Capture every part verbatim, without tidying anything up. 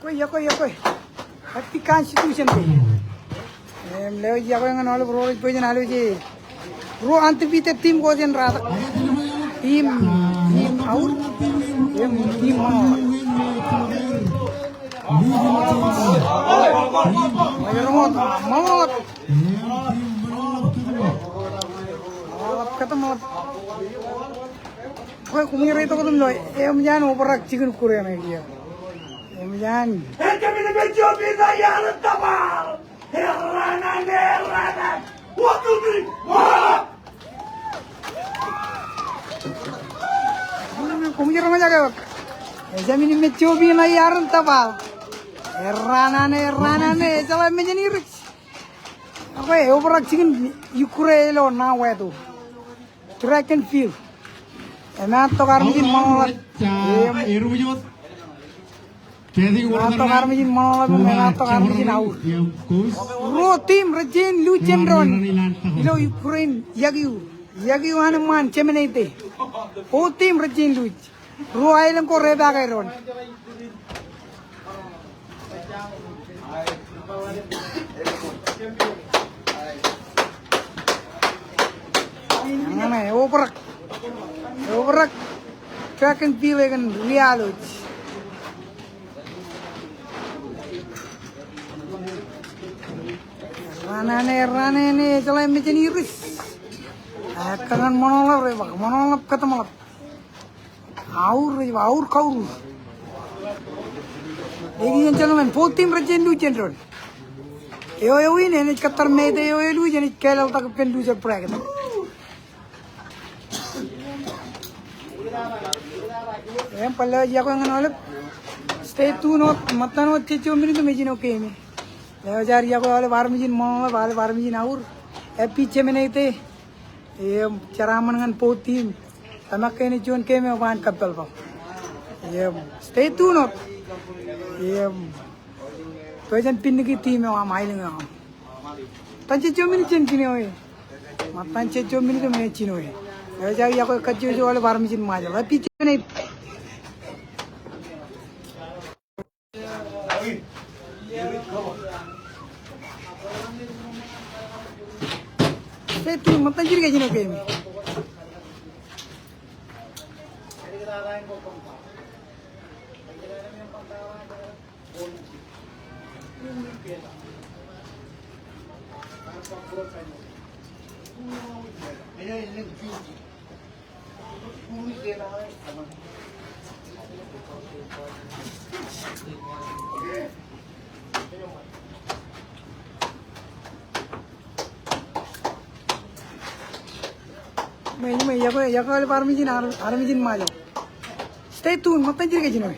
Yokwe, yokwe, yokwe. Happy Constitution Day. Im, lewōj yokwe ñan aolep ro rej pojak in alwōj e. Ruo undefeated team ko jān Ratak. Team, team Aur. Im, team Ṃaḷoeḷap. Ṃaḷoeḷap. Ṃaḷoeḷap kōtṃ ḷap. Bwe koṃij reitok tok ilo, eṃōj an obrak jikin kure ṇe kiiō. Eṃōj an. Koṃij roñjake wōt. Ejāmin mej jopi ṇa iar in tōpar. Erraan ṇe, erraan ṇe, ejeḷā mejān irik. Ekwe, eobrak jikin kure ilo ṇa weto. Track and field. Emaat tok armej in Ṃaḷoeḷap. Im, emaat tok armej in Ṃaḷoeḷap im emaat tok armej in Aur. Ruo team rej jañin luuj jān doon ilo kure in yakiu. Yakiu an eṃṃaan jemenite. Both team rej jañin luuj. Ruo aelōñ ko repaake doon. Ñan e, eobrak. Eobrak. Track and field e kōn rialooj. Erraan ṇe, erraan ṇe, ejeḷā mejān irik. Ekkar ñan Ṃaḷoeḷap, rej bōk Ṃaḷoeḷap kōtṃ ḷap. Aur, Aur kaurur. Ladies and gentlemen, both team rej jañin luuj jān doon. Eo eo in enaaj kōttar mate eo eluuj, enaaj kālọk tak ippān loser bracket. Im, bar lewōj yokwe ñan aolep. Stay tuned wōt, ṃōttan wōt jejjo minit im ejino game e. Lewōj ad yokwe aolep armej in Ṃaḷoeḷap, aolep armej in Aur. Happy jemenite. Im, jeraaṃṃan ñan both team. Tōmak ke enaaj juon game eo bwe an kappelpel. Im, stay tuned wōt. Im, bwe jen pinniki team eo aṃ, aelōñ eo aṃ. Ṃōttan jejjo minit jān jino e. Ṃōttan jejjo minit im enaaj jino e. Eo ej aō yokwe kajjojo aolep armej in Ṃajeḷ. Happy jemenite. Stay tuned, ṃōttan jidik ej jino game e. Ṃool, ṃool, yokwe, yokwe aolep armej in, armej in Ṃajeḷ. Stay tuned, ṃōttan jidik ej jino e.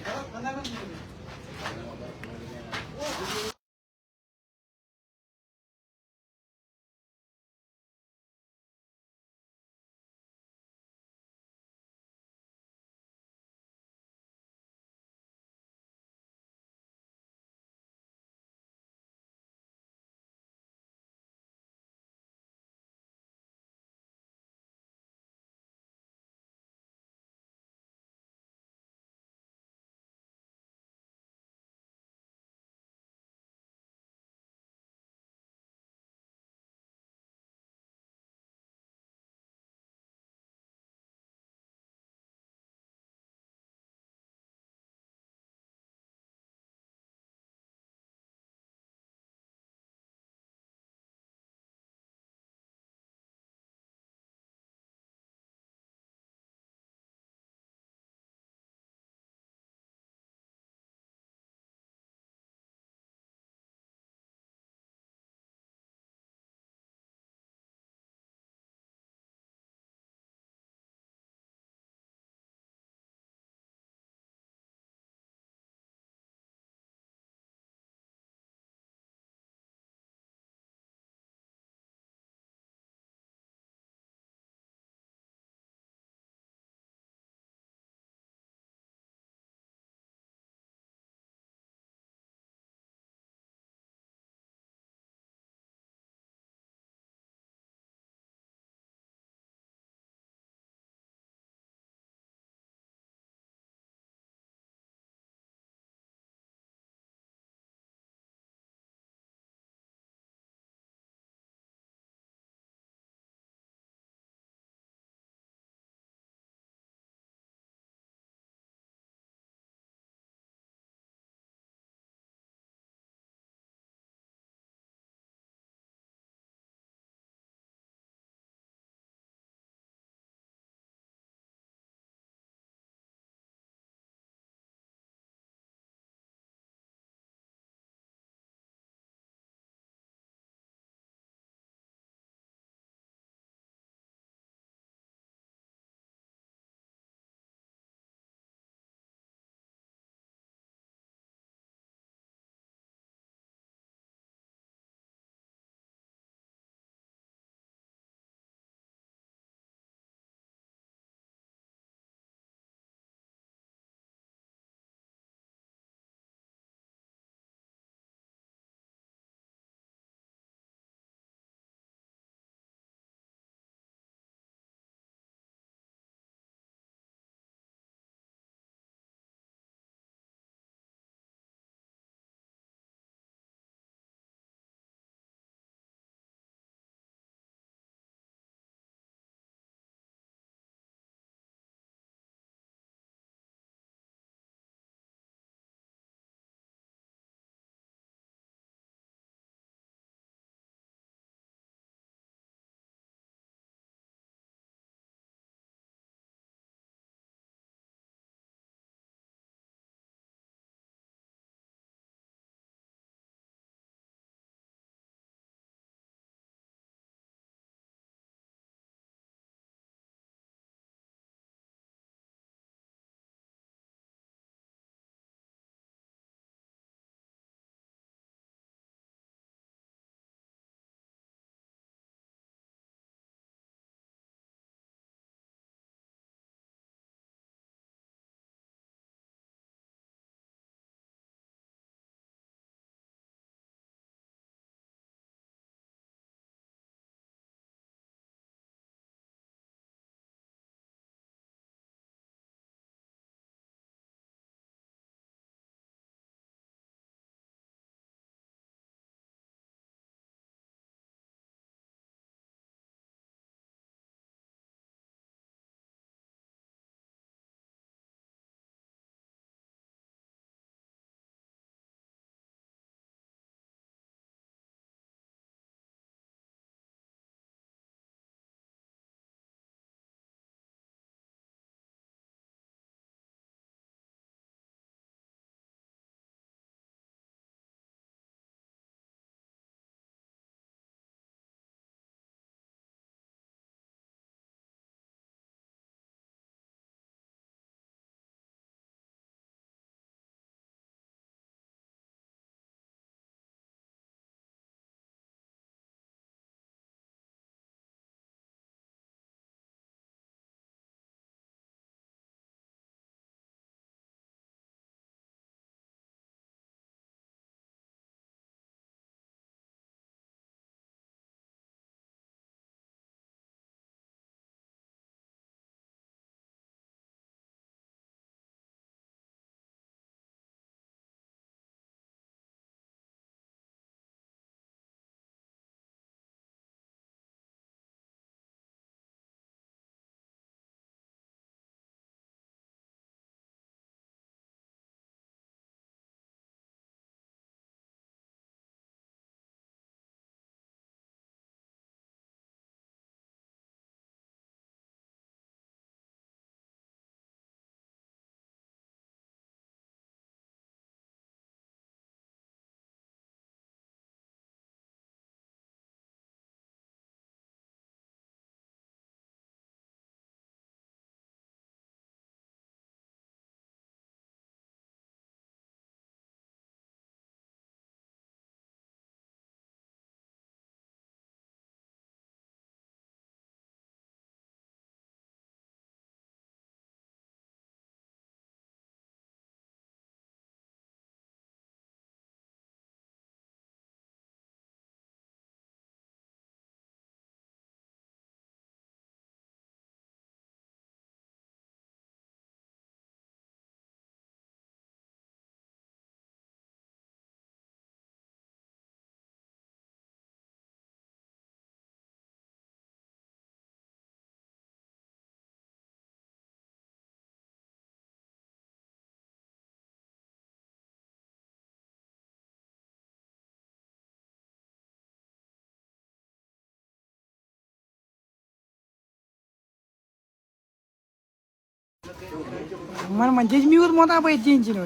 Eṃṃan, eṃṃan, jej mi wōt ṃokta bwe ej jino.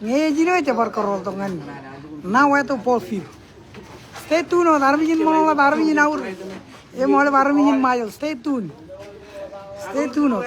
Ñe ej jino, jebar kōrọọl tok ñan ṇa wāto ball field. Stay tuned wōt, armej in ṃōṇōṇō ḷọk, armej in aur. Im aolep armej in Ṃajeḷ, stay tuned. Stay tuned wōt.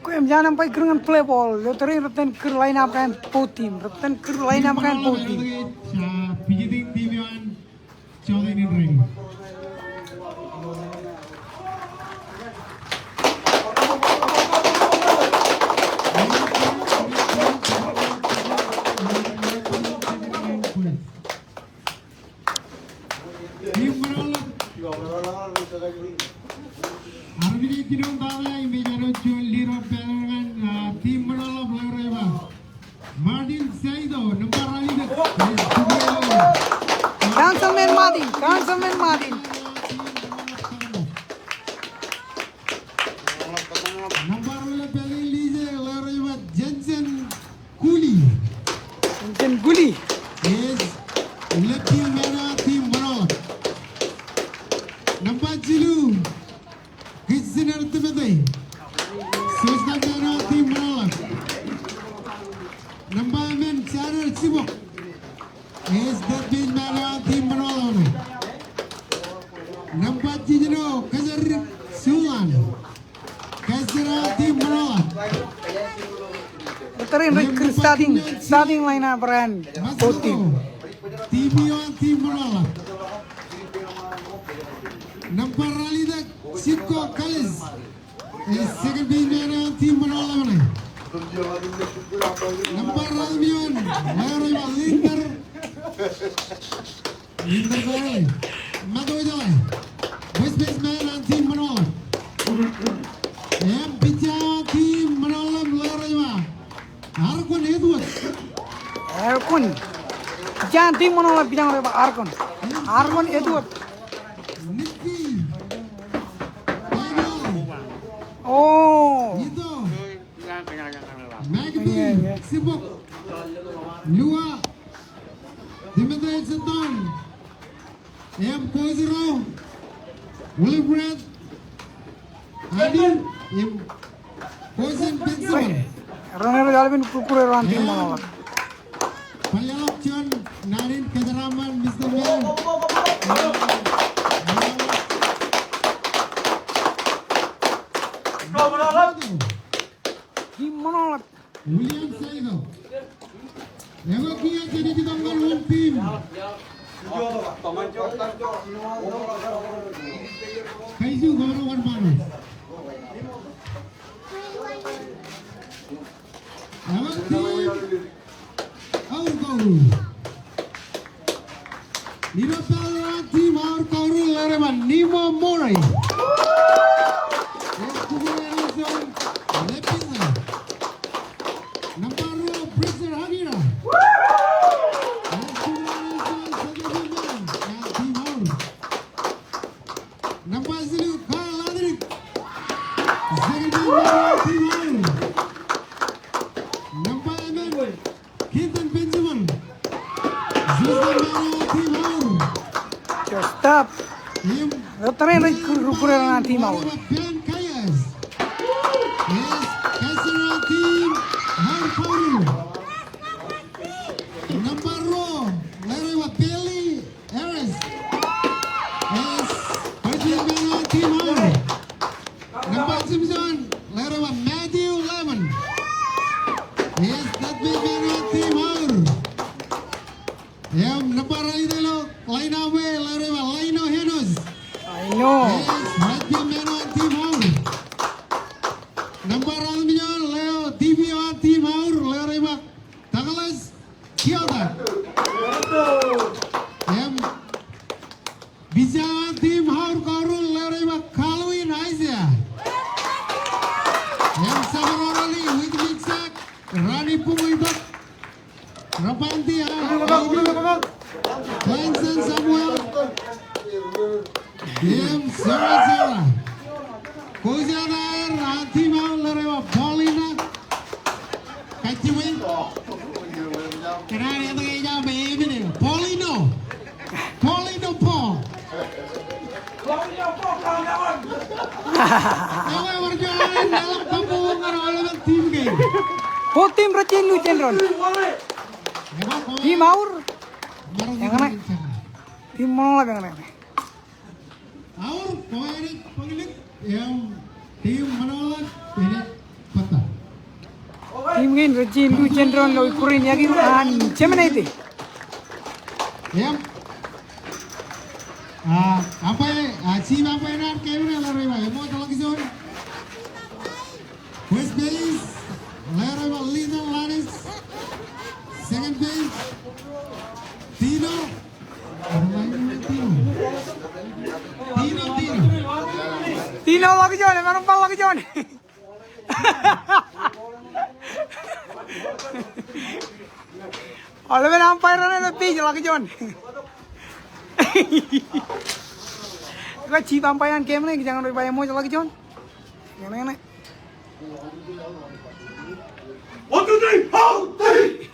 Kwe, im jaan im bar kūr ñan play ball. Ilo tōre in rej itōn kūr line up ko an both team. Rej itōn kūr line up ko an both team. Martin Saido, nōṃba ralitōk. Ren rej kūr starting, starting lineup eo an both team. Team eo an team Ṃaḷoeḷap. Nōṃba ralitōk, Sitko Kalis. Ej second baseman eo an team Ṃaḷoeḷap ṇe. Nōṃba ralitōk, Lorema Linter. Linter ko ej matoijeḷā. First baseman an team Ṃaḷoeḷap. Im pitcher eo an team Ṃaḷoeḷap, Lorema Arkon Edward. Arkon. Pitcher an team Ṃaḷoeḷap, pitcher eo an Arkon. Arkon Edward. Nicky. Daniel. Oh. Ito. Magby. Yeah, yeah. Sibok. Lua. Timothy Seton. Im coach ro, Wilfred Adin, im coach in Benjamin. Ren rej aḷap in kukure ro an team Ṃaḷoeḷap. Paḷḷaḷọk juon naan in kōjeraaṃṃan, Mister Mayor. Team Ṃaḷoeḷap. William Saito. Ekwe kiiō jenaaj itok ñan home team. Kaiju kōmro kōn ṃaanḷọk. Ekwe team Aur Kaurur. Leadoff batter eo an team Aur Kaurur, Lorema Nimo Mori. Ej kukure eo an left fielder. Nōṃba ruo, Bridger Hamira. Ej kukure eo an second baseman eo an team Aur. Nōṃba jilu, Kyle Ladrik. Second baseman eo an team Aur. Nōṃba emān, Quinton Benjamin. Shortstop eo an team Aur. Shortstop. Im rej tōre rej kūr kukure ro an team Aur. Ben Kayes. Yes, catcher eo an team Aur Kaurur. Nōṃba ruo, Lorema Bailey Harris. Yes, first baseman eo an team Aur. Nōṃba jimjuon, Lorema Matthew Lemon. Yes, third baseman eo an team Aur. Im nōṃba ralitōk ilo lineup eo, Lorema Lino Henus. Lino. Yes, right fielder eo an team Aur. Nōṃba ratimjuon, Leo, D P eo an team Aur, Lorema Douglas Kiota. Im pitcher eo an team Aur Kaurur, Lorema Calvin Isaiah. Im Sabarorani, Whitney Jack, Rani Pungui Tok, Rapanti Aur, Clemson Samuel. Im Sarah Sarah. Coach eo an aer an team Aur, Lorema Paulina. Kajjibwe. Kōṇaan etke ej aṃ eṃṃan e? Paulino. Paulino Paul. Ewe, ewōr juon aer leḷọk kabbokbok ñan aolepen team kein. Both team rej jañin luuj jān doon. Team Aur. Eñṇe. Team Ṃaḷoeḷap eñṇe. Aur, ko ej bōkḷọk, im team Ṃaḷoeḷap ej bōktok. Team kein rej jañin luuj jān doon ilo ikkure in yokwe an Jemān ete. Im, ah, umpire, ah, chief umpire eo an game ṇe, Lorema Emoj Ḷọkjoon. First base, Lorema Linton Lanes. Second base, Tino. Tino, Tino. Tino Ḷọkjoon, emaroñ ba Ḷọkjoon. Aolepen umpire ṇe ilo pitch, Ḷọkjoon. Ekwe chief umpire an game ṇe, kōjeañ ro ba Emoj Ḷọkjoon. Eñṇe, eñṇe. One, two, three, out, three.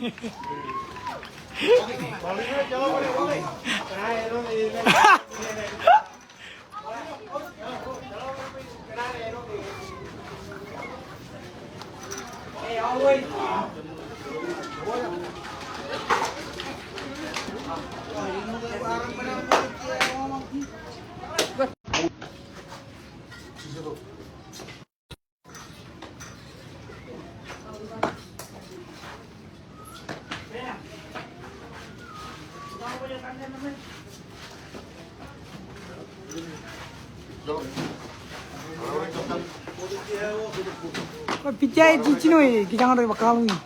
Pitcher eo ej jino e, kijak eo rej ba Carl Wynn.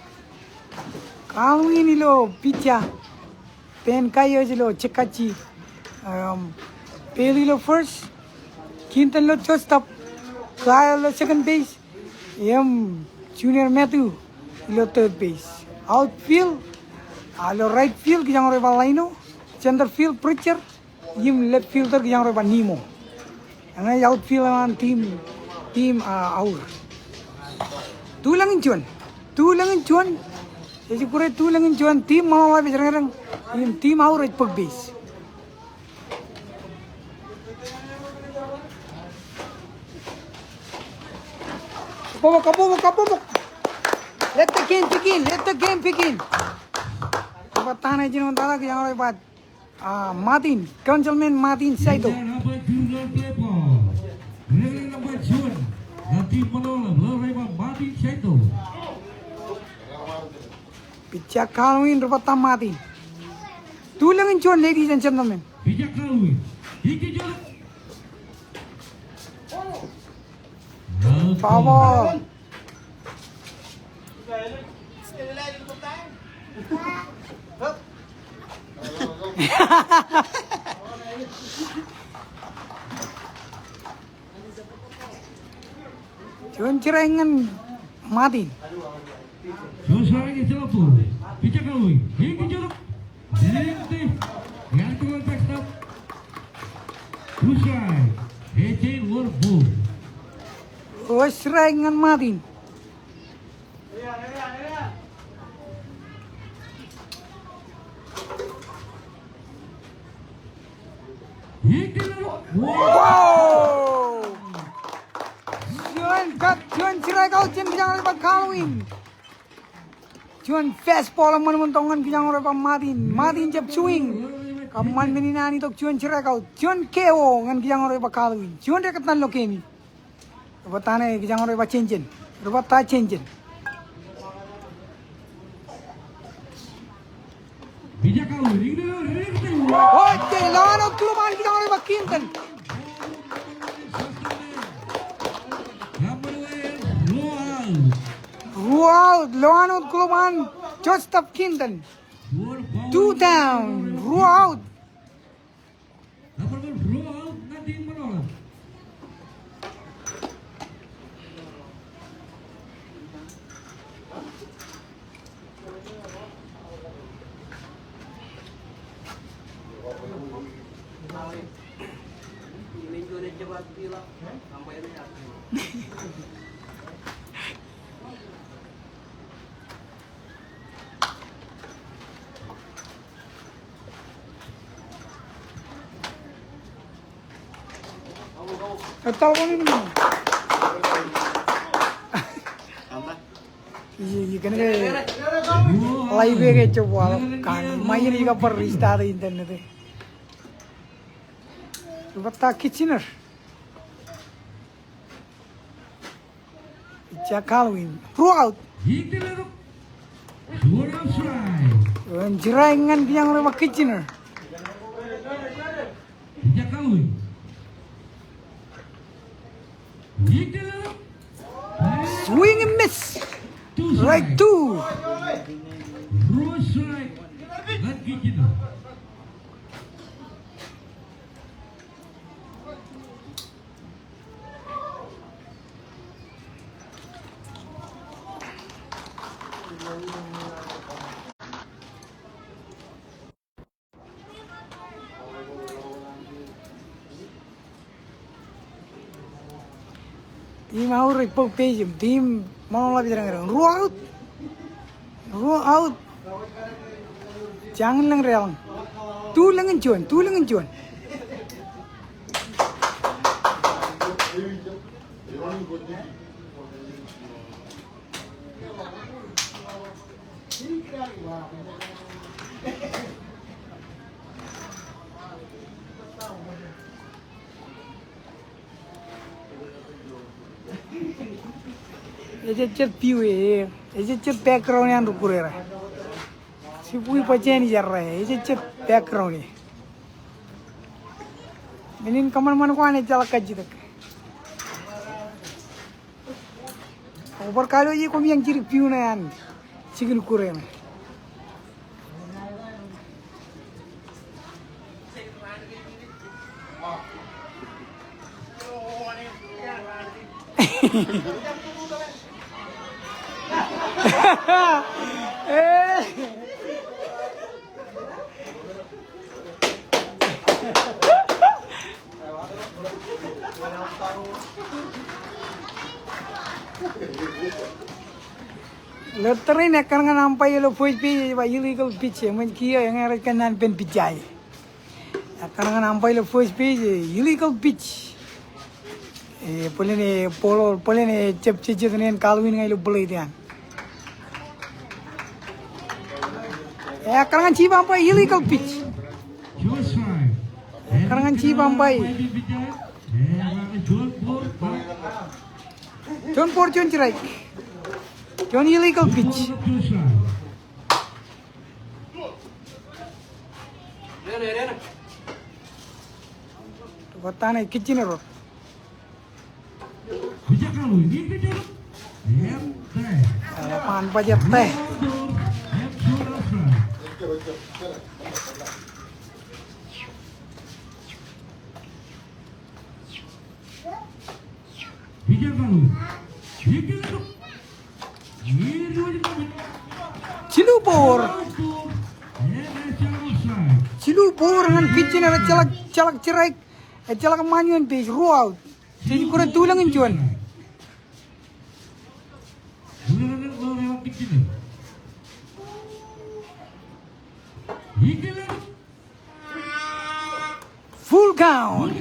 Carl Wynn ilo pitcher. Pein Kaiō ej ilo jekkaji. Um, Bailey ilo first. Kinton ilo shortstop. Kyle ilo second base. Im Junior Matthew ilo third base. Outfield, a, ilo right field, kijak eo rej ba Lino. Center field, Pritchard. Im left fielder, kijak eo rej ba Nemo. Eñin ej outfield eo an team, team, a, Aur. Tulōñ in juon. Tulōñ in juon. Ej ikkure tulōñ in juon team Ṃaḷoeḷap ej reñreñ. Im team Aur ej bōk base. Kabobok, kabobok, kabobok. Let the game begin. Let the game begin. Bar ta ṇe jino tata kijak eo rej ba, a, Martin, Councilman Martin Saito. Pitcher Carl Wynn, ri bar ta Martin. Tulōñ in juon, ladies and gentlemen. Foul ball. Juon strike ñan Martin. Ruo strike ñan Martin. Wow! Juon kab, juon strikeout jān kijak eo rej ba Carl Wynn. Juon fastball eṃṃan tok ñan kijak eo rej ba Martin. Martin jab swing. Kab eṃṃan men in an itok juon strikeout. Juon K O ñan kijak eo rej ba Carl Wynn. Juon rekōttan ilo game in. Ri bar ta ṇe kijak eo rej ba Jenjen. Ri bar ta Jenjen. Ojjai, loan out, glove an kijak eo rej ba Kinton. Ruo out, loan out, glove an shortstop Kinton. Two down, ruo out. Ej taḷ ball in. Ij, ij kōnke live e ke ej jab waḷọk kōn ṃae in ij kab bar restart e internet e. Ri bar ta Kitchener. Pitcher Carl Wynn. Ruo out. Juon strike ñan kijak eo rej ba Kitchener. Swing and miss. Strike two. Team Aur ej bōk base im team Ṃaḷoeḷap ej reñreñ. Ruo out. Ruo out. Jañin lōñ deḷọñ. Tulōñ in juon, tulōñ in juon. Ejejjet view e, ejejjet background e an ri kure ro. Jibwe bajjāān ij errā, ejejjet background e. Men in kōṃanṃan ko an ejjeḷọk kajjitōk. Bar kaḷooj e koṃ iaan jidik piu ṇe an jikin kure ṇe. Ilo tōre in ekkar ñan umpire ilo first base ej ba illegal pitch, eṃōj kiiō eñin rej kōnnaan pen pitch e. Ekkar ñan umpire ilo first base, illegal pitch. E, bōlen e ball, bōlen e jab jejjet ṇe en Calvin ñan ilo plate eo an. E, ekkar ñan chief umpire, illegal pitch. Ekkar ñan chief umpire. Juon ball, juon strike. Juon illegal pitch. Ri-bat eo an ej kajjin error. Eban bajjek te. Jilu ball. Jilu ball ñan pitch in, ejjeḷọk, ejjeḷọk strike. Ejjeḷọk ṃaan ioon base, ruo out. Jej kure tulōñ in juon. Full count.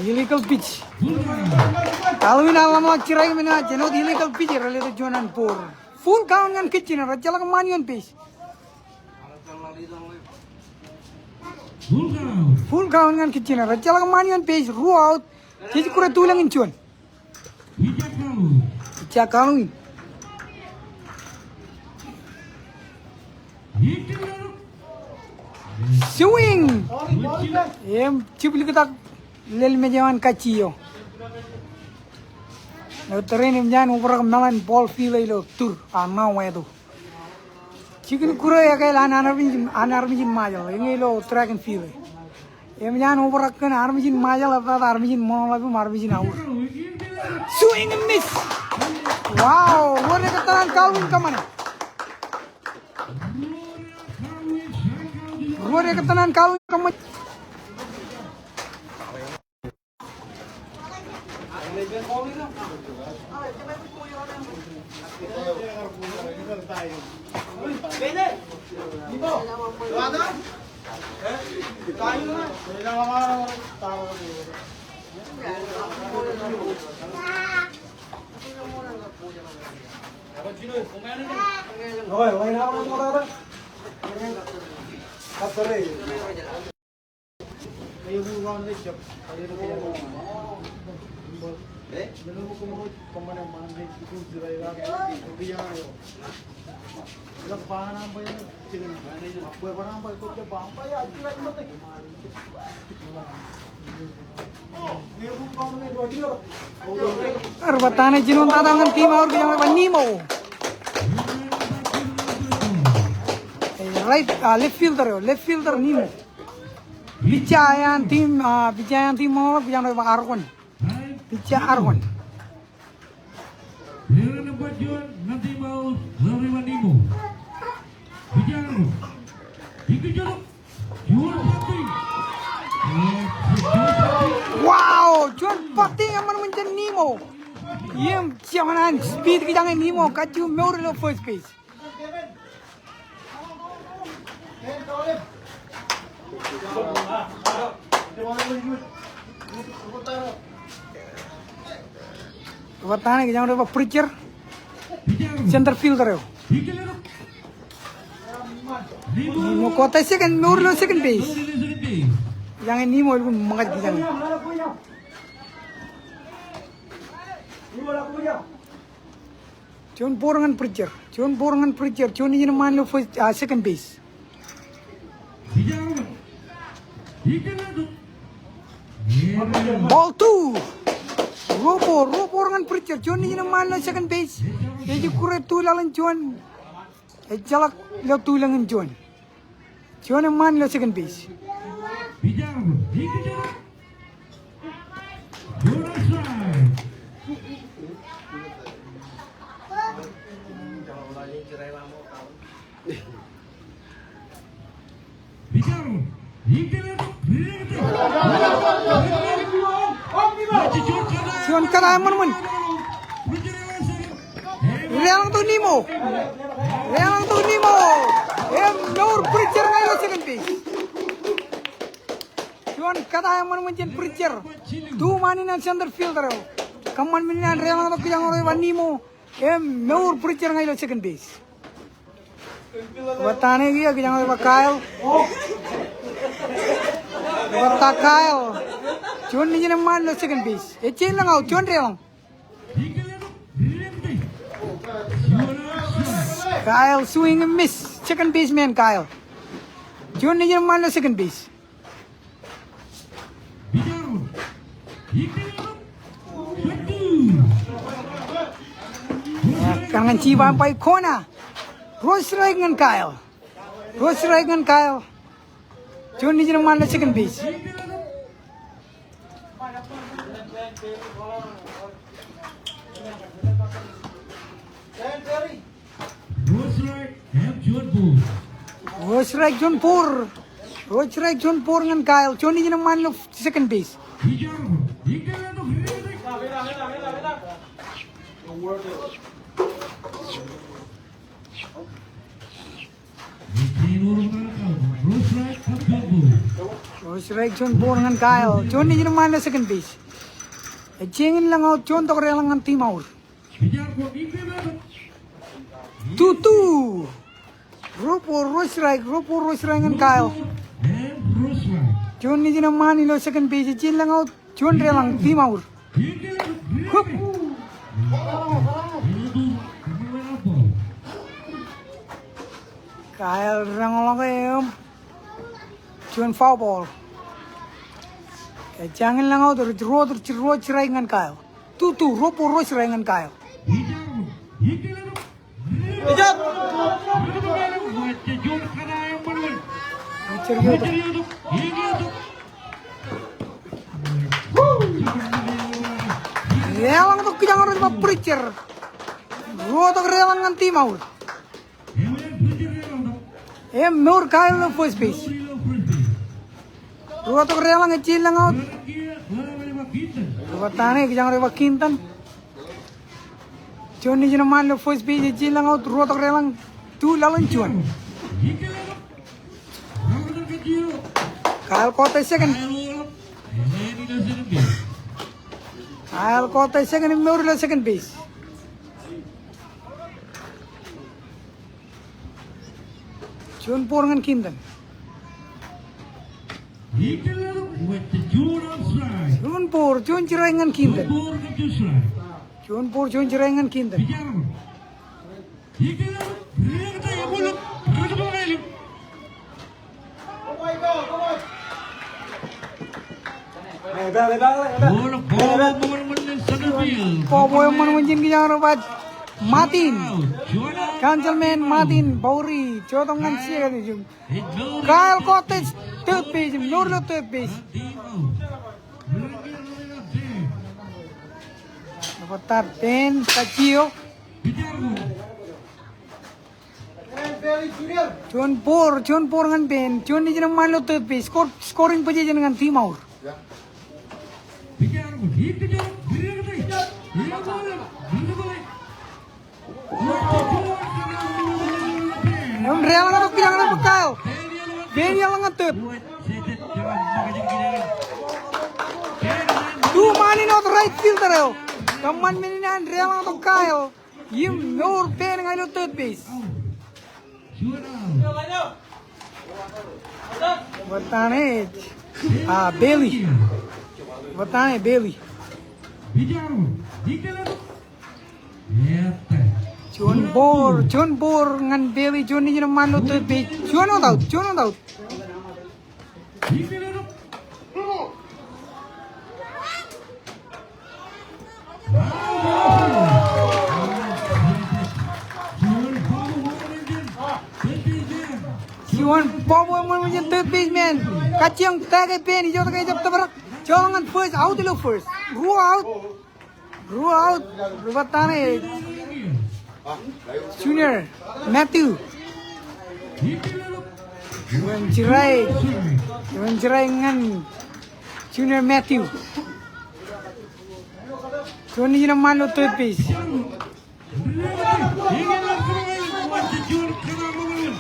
Illegal pitch. Calvin eḷaññe strike men eo, jenooj illegal pitch, errelletok juon an ball. Full count ñan kajjin, ejjeḷọk ṃaan ioon base. Full count ñan kajjin, ejjeḷọk ṃaan ioon base, ruo out. Jej kure tulōñ in juon. Pitcher Calvin. Swing. Im jibliktak lelmej eo an kajji eo. Ilo tōre in eṃōj an obrak meḷan ball field eo ilo tur, a, ṇa wāto. Jikin kure ekāāl an armej in, an armej in Ṃajeḷ, eñin ilo track and field. Eṃōj an obrak kōn armej in Ṃajeḷ, etan armej in Ṃajeḷ im armej in Aur. Swing and miss. Wow, ruo dekā tōn an Calvin kōṃṃane. Ruo dekā tōn an Calvin kōṃṃane. Ri-bat eo an ej jino tata ñan team Aur, kijak eo ej ba Nimo. Right, ah, left fielder eo, left fielder Nimo. Pitcher eo an team, ah, pitcher eo an team Ṃajeḷ, kijak eo ej ba Argon. Pitcher Argon. Wow, juon batting eṃṃan ṃōn jān Nimo. Im jab an speed kijak eo Nimo, kajju mour ilo first base. Ri-bat eo an kijak eo ej ba Bridger. Center fielder eo. Nimo kota second, mour ilo second base. Kijak eo Nimo elukkuun ṃōkaj kijak eo. Juon ball ñan Bridger. Juon ball ñan Bridger. Juon ijin eṃṃaan ilo first, ah, second base. Ball two. Ruo ball, ruo ball ñan Bridger. Juon ijin eṃṃaan ilo second base. Ej ikkure tu laḷ in juon. Ejjeḷọk ilo tu lañ in juon. Juon eṃṃaan ilo second base. Juon kōta eṃṃan ṃōn. Deḷọñ tok Nimo. Deḷọñ tok Nimo. Im mour Bridger ñan ilo second base. Juon kōta eṃṃan ṃōn jān Bridger. Tu ṃaan in an center fielder eo. Kōṃṃan men in an deḷọñ tok kijak eo rej ba Nimo. Im mour Bridger ñan ilo second base. Bar ta ṇe kiiō kijak eo rej ba Kyle. Bar ta Kyle. Juon ijin eṃṃaan ilo second base. Ejjeḷọk out, juon deḷọñ. Kyle swing and miss. Second baseman Kyle. Juon ijin eṃṃaan ilo second base. Kōn ñan jiba umpire, kona. Ruo strike ñan Kyle. Ruo strike ñan Kyle. Juon ijin eṃṃaan ilo second base. Ruo strike juon ball. Ruo strike juon ball ñan Kyle. Juon ijin eṃṃaan ilo second base. Ruo strike juon ball ñan Kyle. Juon ijin eṃṃaan ilo second base. Ej jañin lōñ out, juon tok deḷọñ ñan team aur. Two two. Ruo ball, ruo strike, ruo ball, ruo strike ñan Kyle. Juon ijin eṃṃaan ilo second base, ej jañin lōñ out, juon deḷọñ, team aur. Hook. Kyle reñḷọk im juon foul ball. Ej jañin lōñ out, ruo, ruo strike ñan Kyle. Two two, ruo ball, ruo strike ñan Kyle. Deḷọñ tok kijak eo rej ba Bridger. Ruo tok deḷọñ ñan team aur. Im mour Kyle ilo first base. Ruo tok deḷọñ, ej jañin lōñ out. Bar ta ṇe kijak eo rej ba Kinton. Juon ijin eṃṃaan ilo first base, ej jañin lōñ out, ruo tok deḷọñ, tu laḷ in juon. Kyle kọọte second. Kyle kọọte second im mour ilo second base. Juon ball ñan Kinton. Juon ball, juon strike ñan Kinton. Juon ball, juon strike ñan Kinton. Bobo eṃṃan ṃōn jān kijak eo rej ba Martin. Councilman Martin Bowrie, jotok ñan second base. Kyle kọọte third base, mour ilo third base. Bar ta Ben Kajio. Juon ball, juon ball ñan Ben. Juon ijin eṃṃaan ilo third base. Score, scoring position ñan team aur. Im deḷọñ tok kijak eo rej ba Kyle. Ben eḷọñ ñan third. Tu ṃaan in wōt right fielder eo. Kōṃṃan men in an deḷọñ tok Kyle. Im mour Ben ñan ilo third base. Bar ta ṇe, ah, Bailey. Bar ta ṇe Bailey. Bar ta ṇe. Juon ball, juon ball ñan Bailey, juon nejin eṃṃaan ilo third base. Juon without, juon without. Juon ball ṃōṇōṇō jān third baseman. Kajjioñ tag e pen, ijoko ke ejjab tōprak. Joḷọk ñan first, out ilo first. Ruo out. Ruo out, ri-battane Junior Matthew. Juon strike, juon strike ñan Junior Matthew. Juon nejin eṃṃaan ilo third base.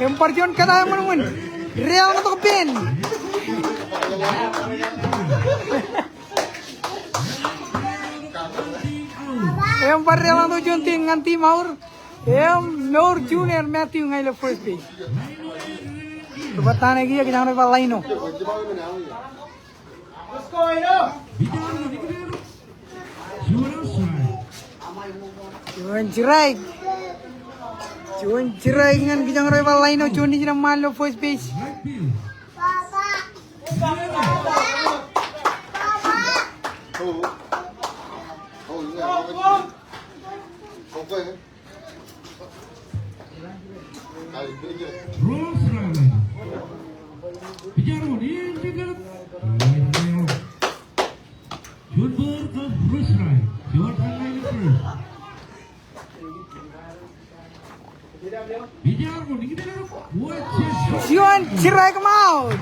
Im bar juon kōtaan eṃṃan wōt. Deḷọñ tok pen. Im bar deḷọñ tok juon team ñan team Aur. Im mour Junior Matthew ñan ilo first base. Ri-battane kiiō, kijak ṇe bar line eo. Juon strike. Juon strike ñan kijak eo ej bar line eo, juon nejin eṃṃaan ilo first base. Juon strike im out.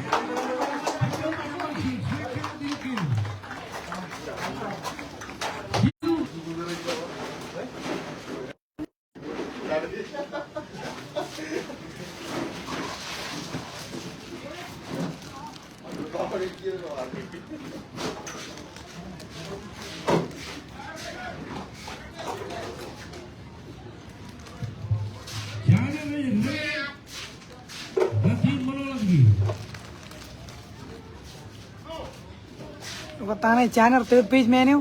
Ri-battane Janer, third baseman eo.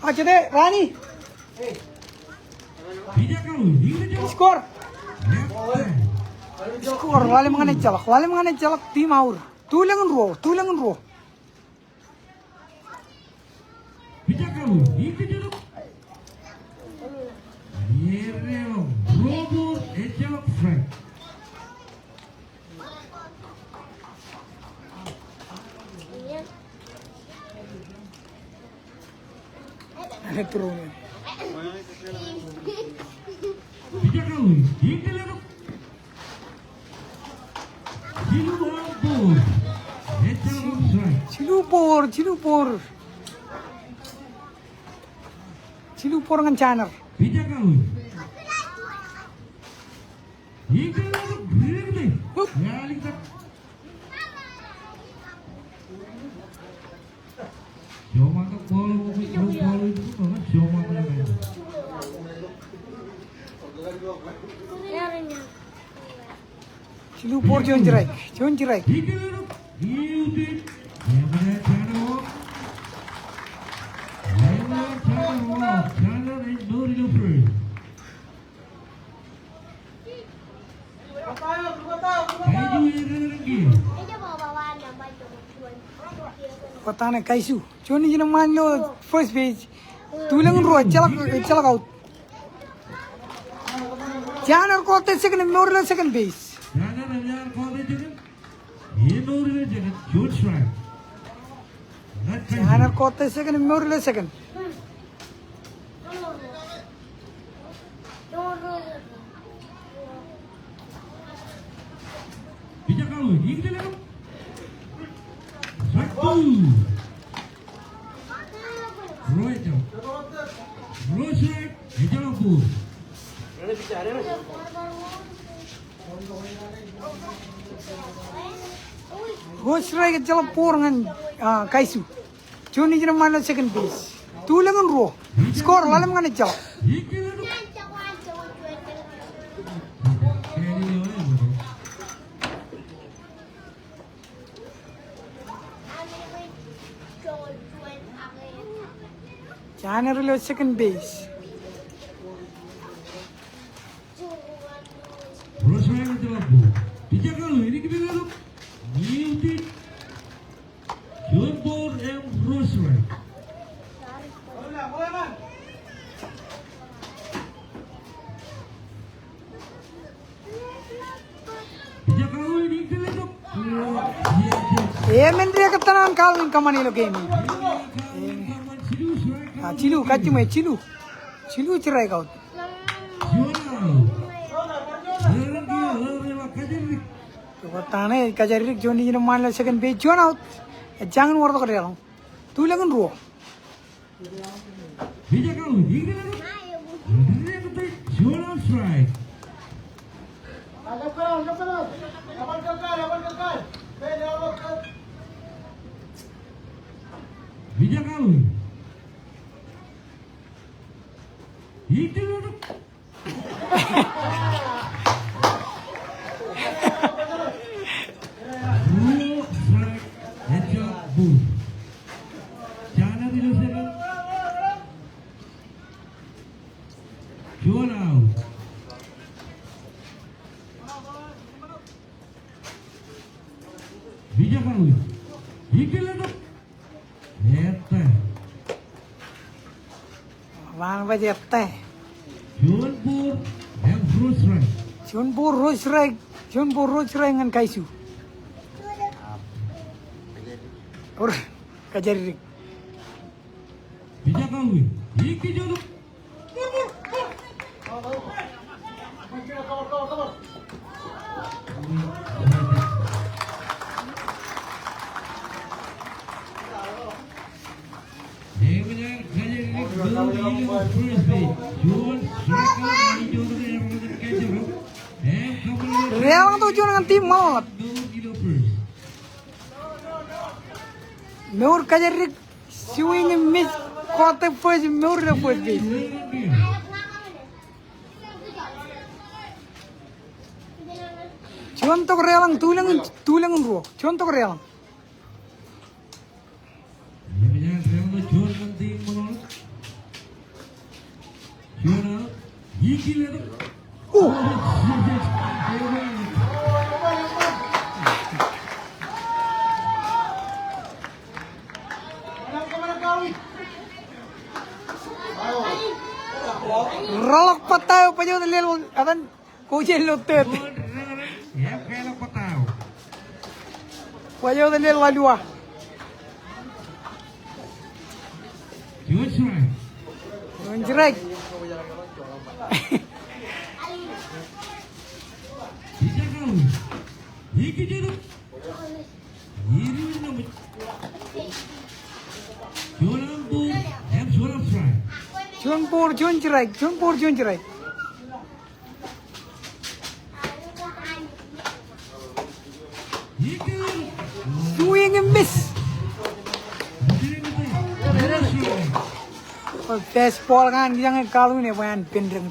A, jete, Rani. Score. Score, ḷalem ñan ejjeḷọk, ḷalem ñan ejjeḷọk, team Aur. Tulōñ in ruo, tulōñ in ruo. Jilu ball, jilu ball. Jilu ball ñan Janer. Hup. Jilu ball, juon strike, juon strike. Ri-battane Kaisu. Juon nejin eṃṃaan ilo first base. Tulōñ in ruo, ejjeḷọk, ejjeḷọk out. Janer kọọte second im mour ilo second base. Janer kọọte second im mour ilo second. Ruo strike, ejjeḷọk ball ñan, ah, Kaisu. Juon nejin eṃṃaan ilo second base. Tulōñ in ruo. Score, ḷalem ñan ejjeḷọk. Janer ilo second base. Emān dekā etan an Kalu in kōṃṃane ilo game in. A, jilu, kajjiṃwe, jilu. Jilu strikeout. Kōttar ṇe, Kajaddik juon ijin ṃaan ilo second base, juon out. Ejjañin wōr tok deḷọñ. Tulōñ in ruo. Ruo strike, ejjab ball. Janet ilo second. Juon out. Pija Kalu. Ikil etok. Ettā. Ḷaan baj ettā. Juon ball, im ruo strike. Juon ball, ruo strike. Juon ball, ruo strike ñan Kaisu. Or, Kajaddik. Pija Kalu. Ikil etok. Deḷọñ tok juon ñan team Ṃaḷoeḷap. Mour Kajaddik. Swing and miss, kọọte first, mour ilo first base. Juon tok deḷọñ, tulōñ in, tulōñ in ruo. Juon tok deḷọñ. Rọọlḷọk bōtto eo, baj wōt lel etan, ko je lo tet. Baj wōt lel ḷalua. Juon strike. Juon ball, juon strike, juon ball, juon strike. Swing and miss. Fastball ñan kijak in Kalu in, ebwe an pen deñdeñ.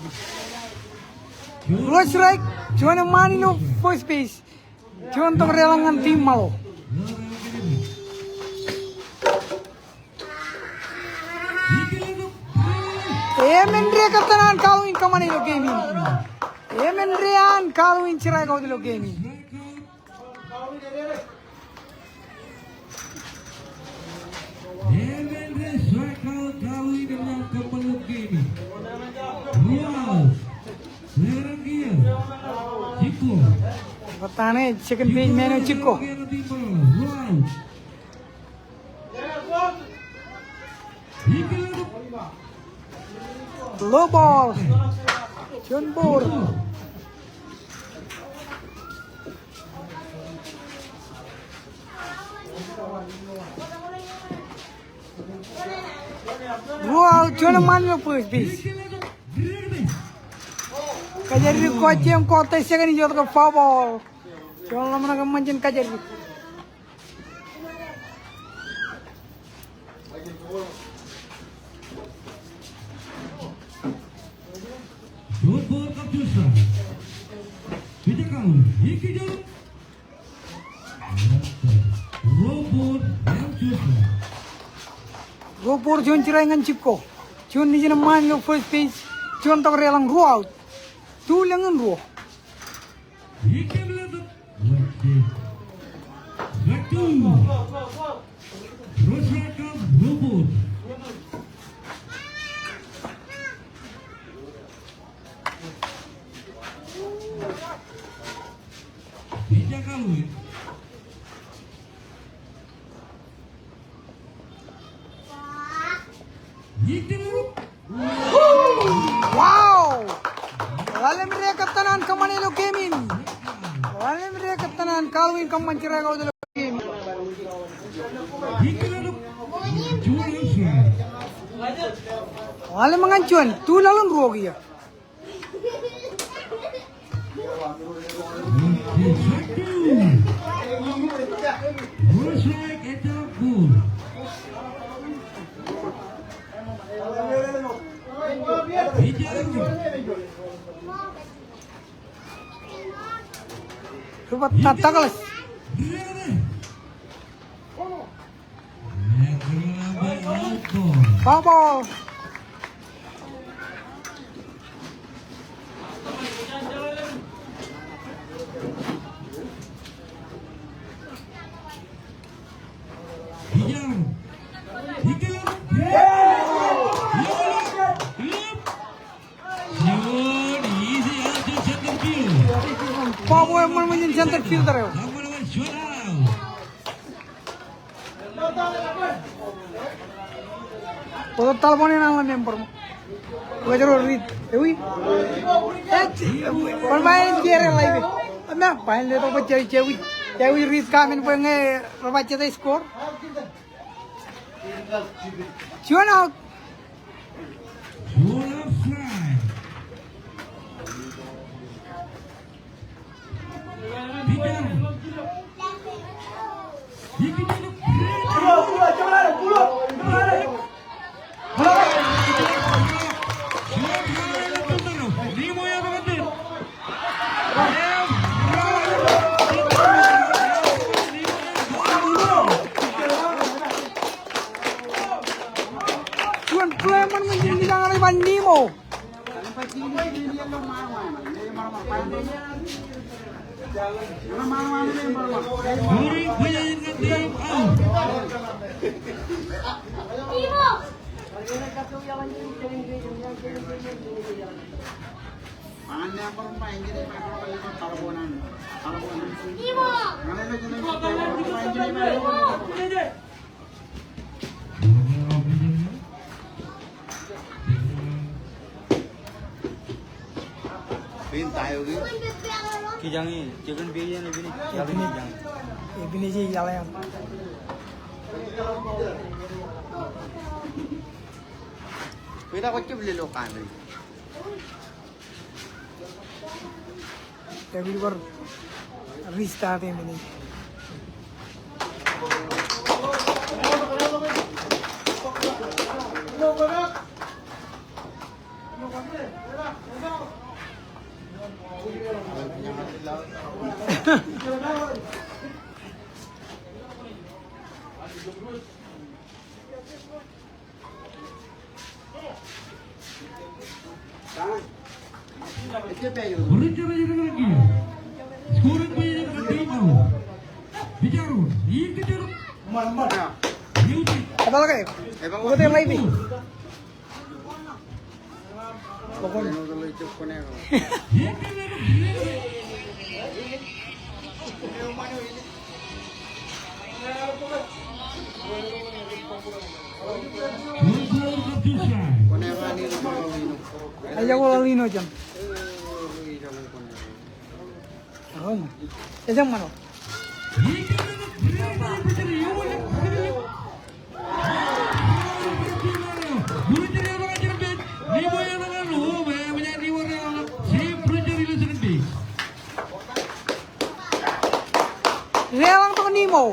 Ruo strike, juon eṃṃaan ilo first base. Juon tok deḷọñ ñan team Ṃaḷo. Emān dekā etan an Kalu in kōṃṃane ilo game in. Emān dekā an Kalu in strikeout ilo game in. Bōtto ṇe, second baseman eo Jikko. Low ball. Juon ball. Ruo out, juon eṃṃaan ilo first base. Kajaddik ko jeiū, kọọte second, ijjot ke foul ball. Juon ḷōmṇak eṃṃan jān Kajaddik. Ruo ball juon strike ñan Jikko. Juon ijin eṃṃaan ilo first base. Juon tok deḷọñ, ruo out. Tulōñ in ruo. Wow! Ḷalem rej kōttan an kōṃṃan ilo game in. Ḷalem rej kōttan an Calvin kōṃṃan strikeout ilo game in. Ḷalem ñan juon, tu laḷ in ruo kiiō. Ri bat na Douglas. Foul ball. Bobby eṃṃan ṃōjin center fielder eo. Bōtab etal bọọl eṇ an member ṃōk. Wōj ro riit. Ewi. Bōl ba en jere laibe. Eṃṃan ba en letok bwe jewi. Jewi riit kamen bwe ñe rej ba jete score. Juon out. Juon play eṃṃan ṃōjin ilo ñan ej ba Nimo. Kijañe, second base eṇ, Ebini. Ebini. Ebini je iaḷ eṇ. Pita kwōj jab lelo kaṇe. Ewōr bar restart e men e. Etal ke? Etal ke? Ej jako Lino jān. Ejjeṃṃan. Deḷọñ tok Nimo.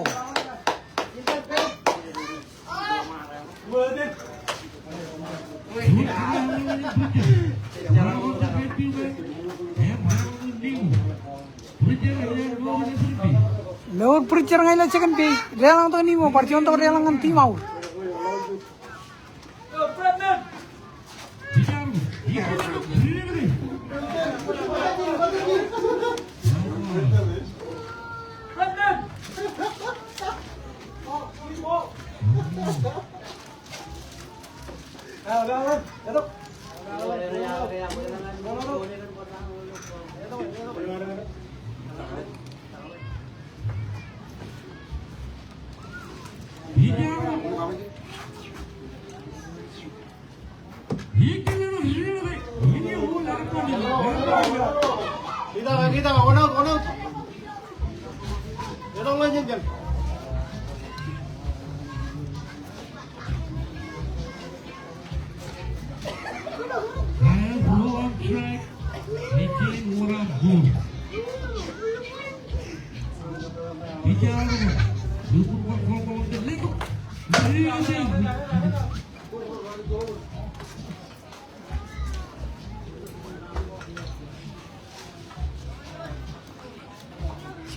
Mour Bridger ñan ilo second base. Deḷọñ tok Nimo, bar juon tok deḷọñ ñan team aur.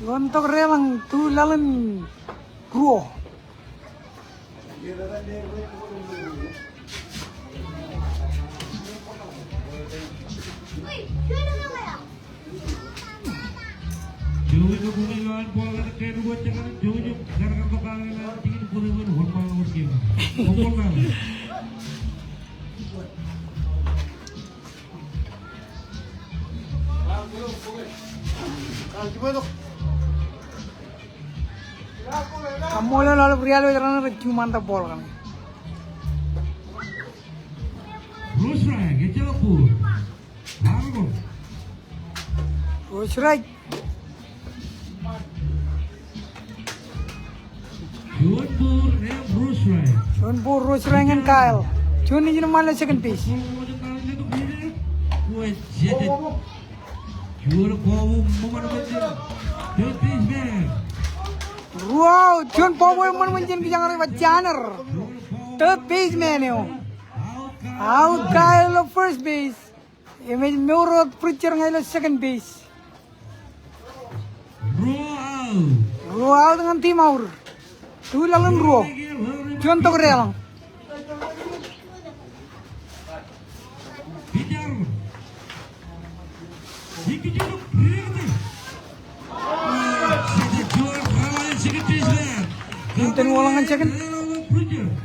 Juon tok deḷọñ, tu laḷ in ruo. Kaṃṃoolol aolep ri-alwōj raṇe rej juṃaantak ball kaṇe. Ruo strike, ejjeḷọk ball. Ruo strike. Juon ball, ruo strike. Juon ball, ruo strike ñan Kyle. Juon nejin eṃṃan ilo second base. Ruo out, juon bobo eṃṃan ṃōn jān kijak eo rej ba Janer. Third baseman eo. Out Kyle ilo first base. Im ej mour wōt Bridger ñan ilo second base. Ruo out. Ruo out ñan team Aur. Tu laḷ in ruo. Juon tok deḷọñ. Kiinten wōt ḷọk ñan second.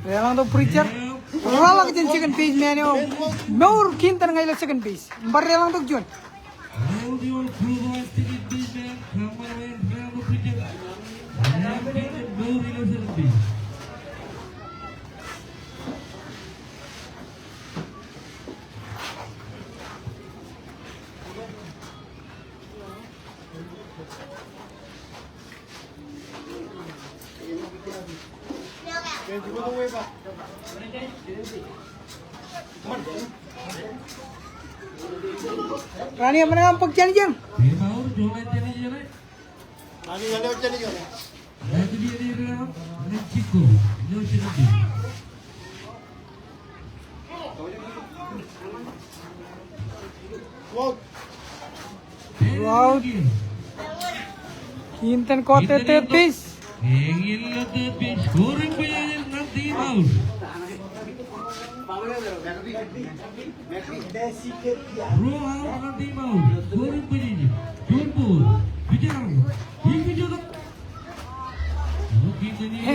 Deḷọñ tok Bridger. Rōḷọk jān second baseman eo. Mour Kiinten ñan ilo second base. Im bar deḷọñ tok juon. Rani, eṃṃan aṃ bōk jān ijeṇ? Ruo out. Kiinten kọọte third base.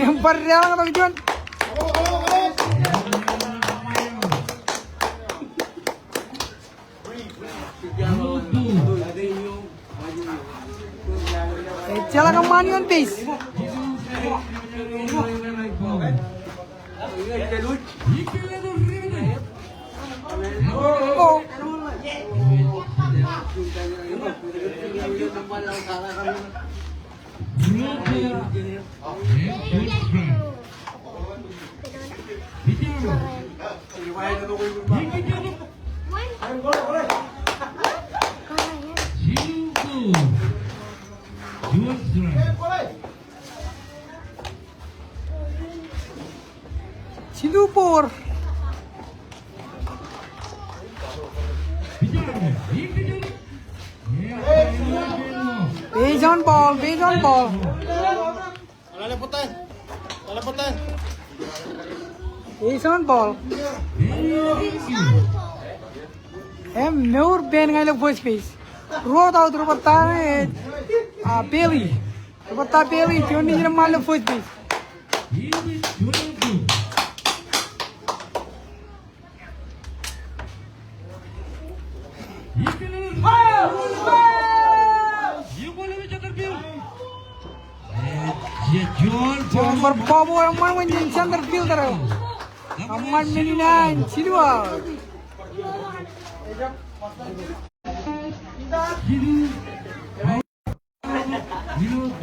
Im bar deḷọñ tok juon. Ejjeḷọk eṃṃaan ioon base. Oh. Jilu ball. Base on ball, base on ball. Base on ball. Im mour pen ñan ilo first base. Ruo out, ri-batter eo, ah, Bailey. Ri-batter Bailey, juon nejin eṃṃan ilo first base. Juon bar bobo eṃṃan ṃōn jān center fielder eo. Eṃṃan men in an, jilu out. Jilu,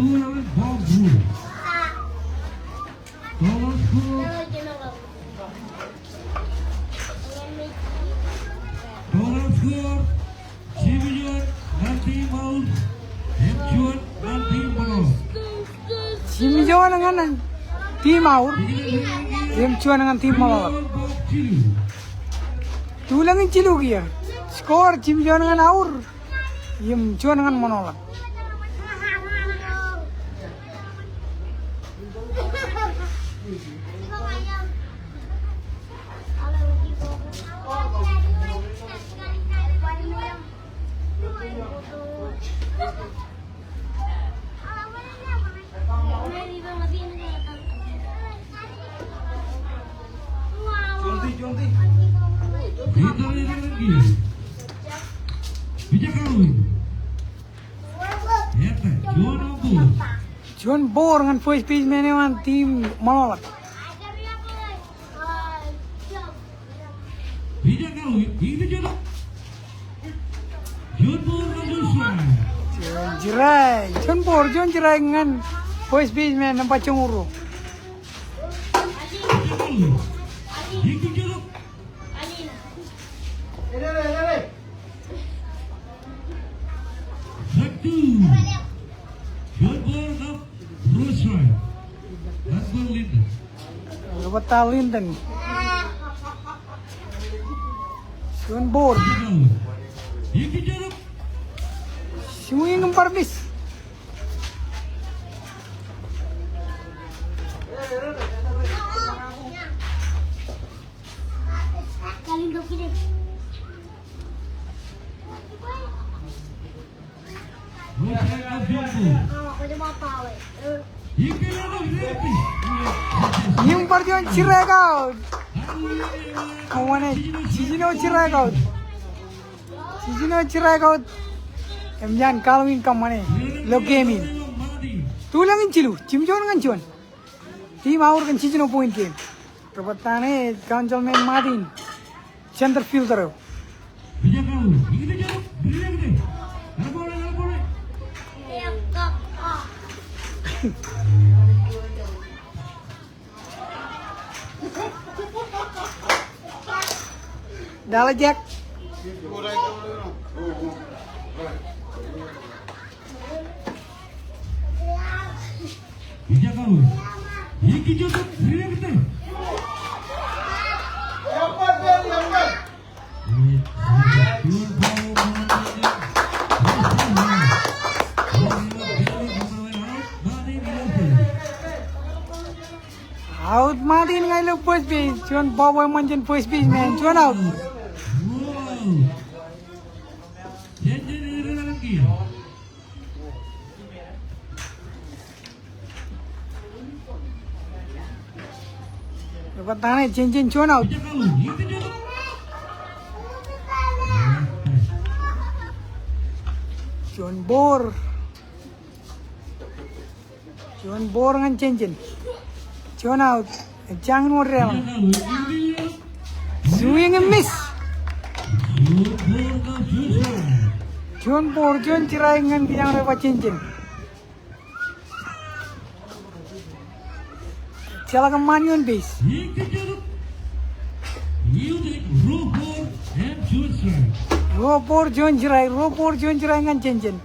Total score. Total score. Jimmy John ñan team Aur. Im juon ñan team Aur. Jimmy John ñan team Aur. Im juon ñan team Ṃaḷoeḷap. Tulōñ in jilu kiiō. Score Jimmy John ñan Aur. Im juon ñan Ṃaḷoeḷap. Juon ball ñan first baseman eo an team Ṃaḷoeḷap. Juon strike, juon ball, juon strike ñan first baseman nōṃba joñoul ruo. Rebata Linton. Juon ball. Swing im bar miss. Im bar juon strikeout. Kōṃṃane, jiljino strikeout. Jiljino strikeout. Im jān Calvin kōṃṃane ilo game in. Tulōñ in jilu, jimjuon ñan juon. Team Aur kōn jiljino point game. Rebata ṇe, Councilman Martin. Center fielder eo. Dale Jack. Out Martin ñan ilo first base. Juon ball eṃṃan jān first baseman. Juon out. Rebata ṇe, Jenjen juon out. Juon ball. Juon ball ñan Jenjen. Juon out. Ejjañin wōr deḷọñ. Swing and miss. Juon ball, juon strike ñan kijak eo ej ba Jenjen. Jeḷā kōṃṃan ioon base. Ruo ball, juon strike, ruo ball, juon strike ñan Jenjen.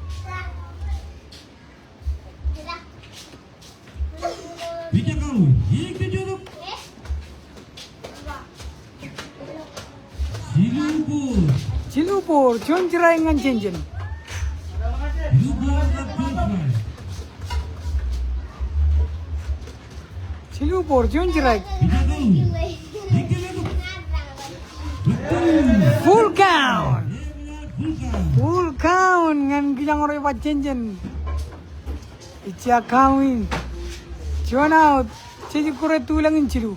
Jilu ball, juon strike ñan Jenjen. Jilu ball, juon strike. Full count. Full count ñan kijak eo ej ba Jenjen. Ejja Calvin. Juon out. Jej kure tulōñ in jilu.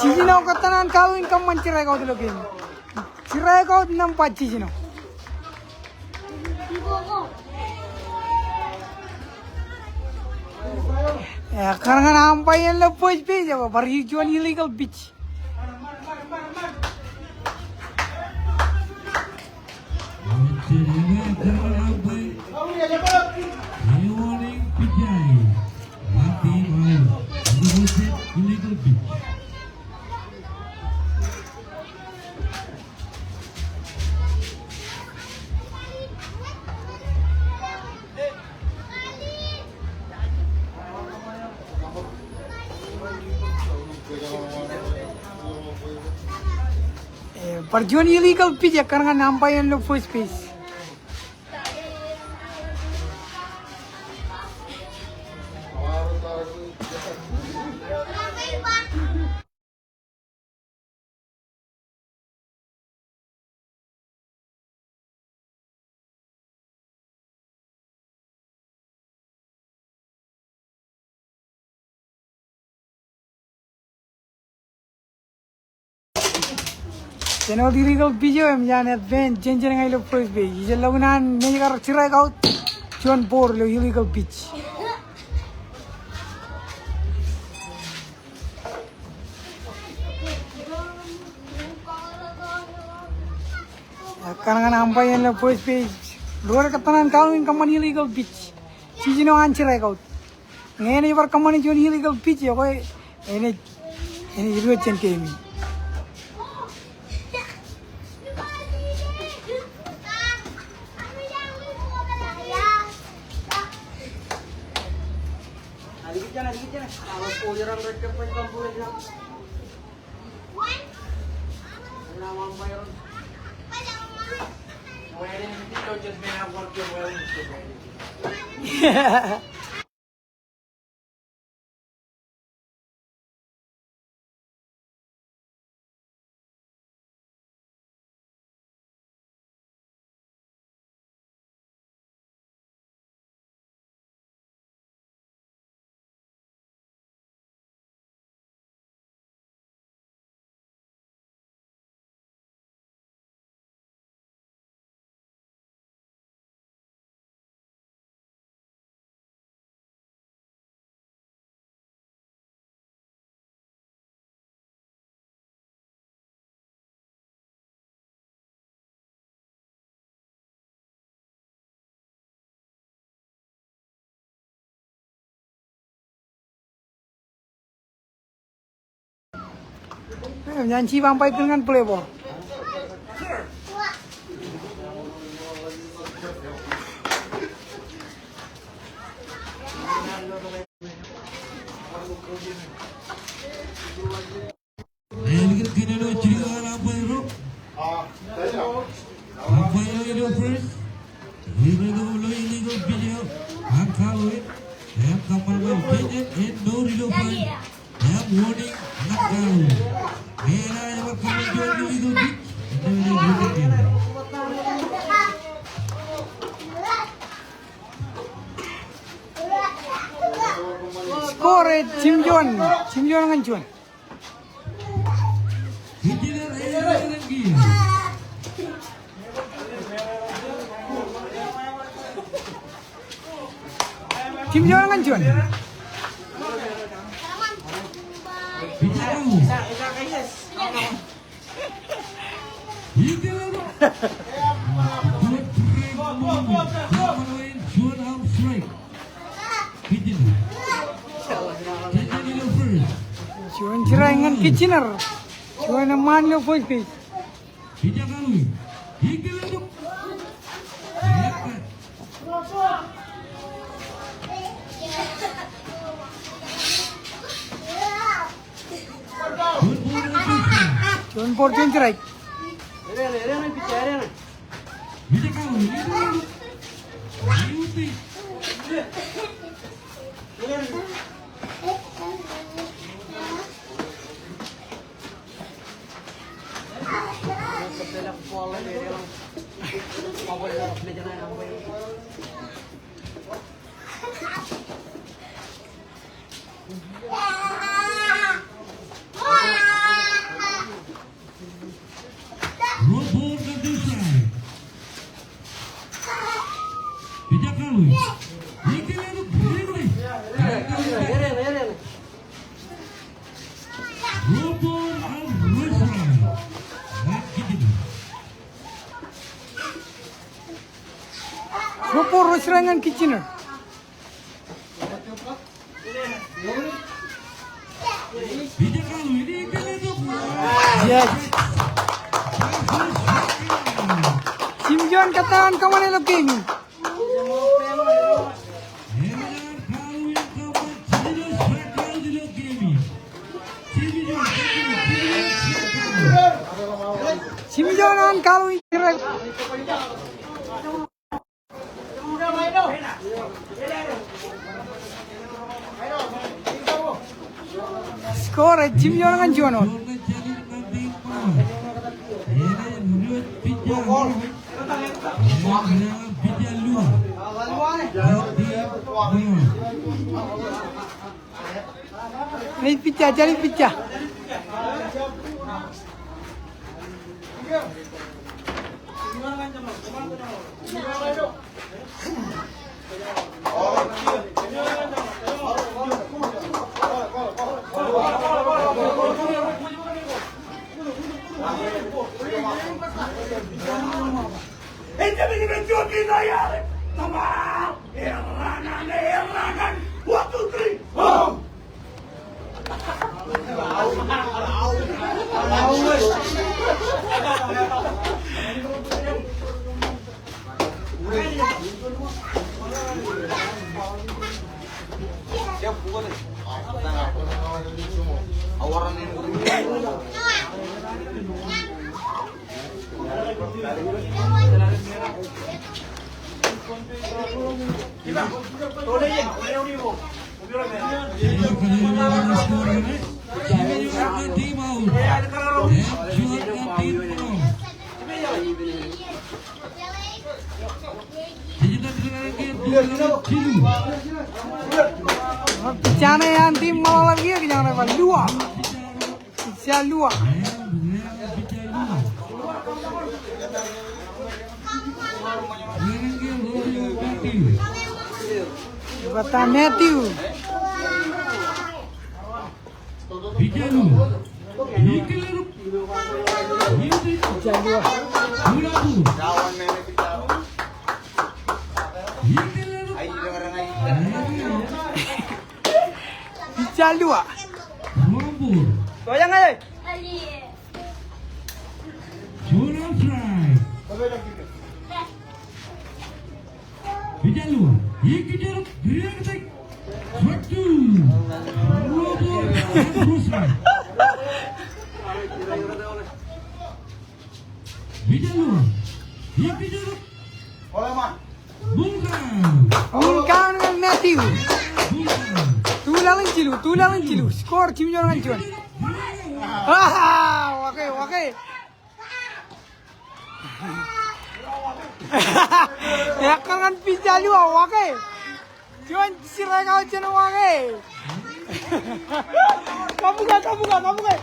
Jiljino kōttan an Calvin kōṃṃan strikeout ilo game. Strikeout nōṃba jiljino. Ekkar ñan umpire ilo first base, ej ba bar juon illegal pitch. Bar juon illegal pitch ekkar ñan umpire eo ilo first base. Kōn eo illegal pitch eo im jān advance, jān, jān ñan ilo first base. Ijellọkin an mej kar strike out, juon ball ilo illegal pitch. Ekkar ñan umpire eo ilo first base. Ruo rej kōttan an call in kōṃṃan illegal pitch. Jiljino an strike out. Ñe enaaj bar kōṃṃani juon illegal pitch, ekwe enaaj, enaaj diwōj jān game in. Ñan chief umpire ñan play ball. Ālikin kōnono jidik an umpire ro. Umpire eo ilo first. Ilo ilo illegal pitch eo an Kalwin. Im kōṃṃan ḷọk kōj in, in no ilo first. Im warning ñan Kalwin. Enaaj bar kōṃṃan juon illegal pitch. Score ej jimjuon, jimjuon ñan juon. Jimjuon ñan juon. Juon strike ñan Kitchener. Juon eṃṃaan ilo first base. Juon ball, juon strike. Ruo ball, ruo strike ñan Kitchener. Yes. Jimjuon kōttan an kōṃṃane ilo game in. Jimjuon Kalo in strike. Score ej jimjuon ñan juon wōt. Ej pija, ejjeḷọk pija. Pija ṇe an team Ṃaḷoeḷap kiiō kōjeañ rej ba lua. Pija lua. Bata Matthew. Pija lua. Pija lua. Pija lua. Pija lua. Pija lua. Ball count ñan Matthew. Ball count. Ball count. Tulaḷ in jilu, tulaḷ in jilu. Score, jimjuon ñan juon. Ah, wake, wake. Ekkar ñan pija lua, wake. Juon strikeout jān wake. Kabuka, kabuka, kabuka.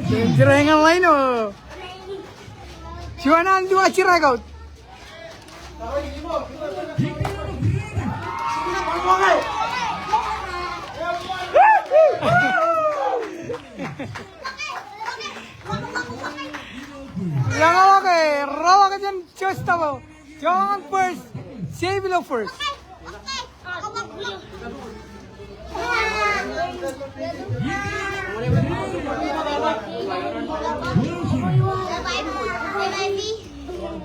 Juon strike ñan Laino. Juon an lua strikeout. Ḷōñḷọk e, rọọlḷọk jān shortstop eo. Juon first, safe ilo first.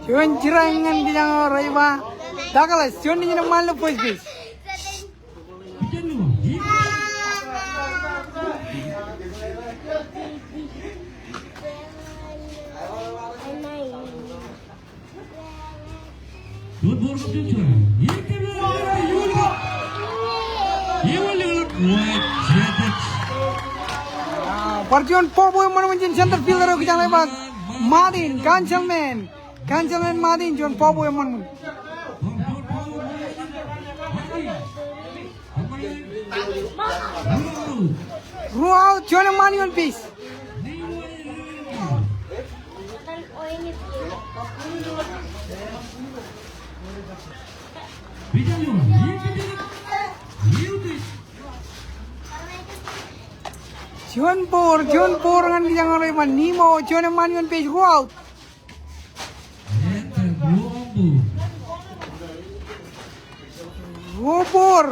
Juon strike ñan kijak eo rej ba Douglas, juon nejin eṃṃaan ilo first base. Bar juon bọbwe eṃṃan eṃṃan jān center fielder eo kijak eo ej ba Martin, Councilman. Councilman Martin, juon bọbwe eṃṃan eṃṃan. Ruo out, juon eṃṃaan ioon base. Juon ball, juon ball ñan kijak eo rej ba Nimo, juon eṃṃaan ioon base, ruo out. Ruo ball.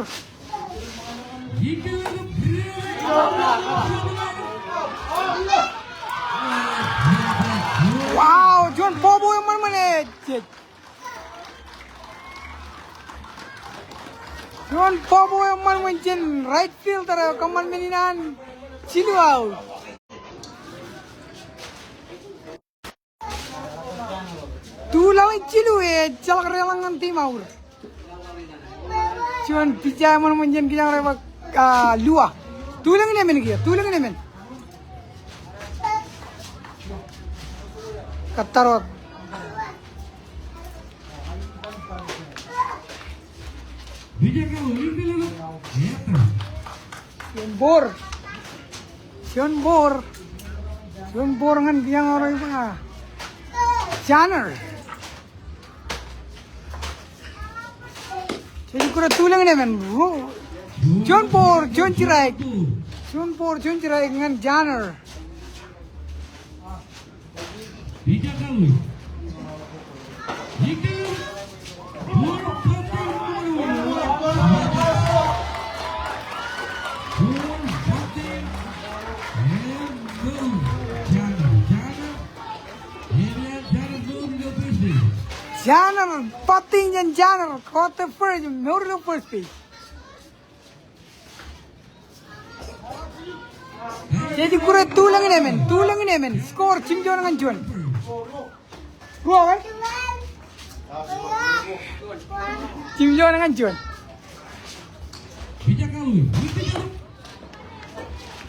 Wow, juon bọbwe eṃṃan eṃṃan e. Juon ball eo eṃṃan ṃōn jān right fielder eo, kōṃṃan men in an jilu, out. Tulọk in jilu, ejjeḷọk deḷọñ ñan team Aur. Juon pitcher eṃṃan ṃōn jān kijak eo rej ba, ah, Lua. Tulōñ in emān kiiō, tulōñ in emān. Kōttar wōt. Juon ball. Juon ball. Juon ball ñan kijak eo rej ba Janer. Jej kure tulōñ in emān. Ro-, juon ball, juon strike. Juon ball, juon strike ñan Janer. Janer, batting in Janer, kōttar first, mour ilo first base. Jej kure tulōñ in emān, tulōñ in emān. Score, jimjuon ñan juon. Ruo, eh? Jimjuon ñan juon.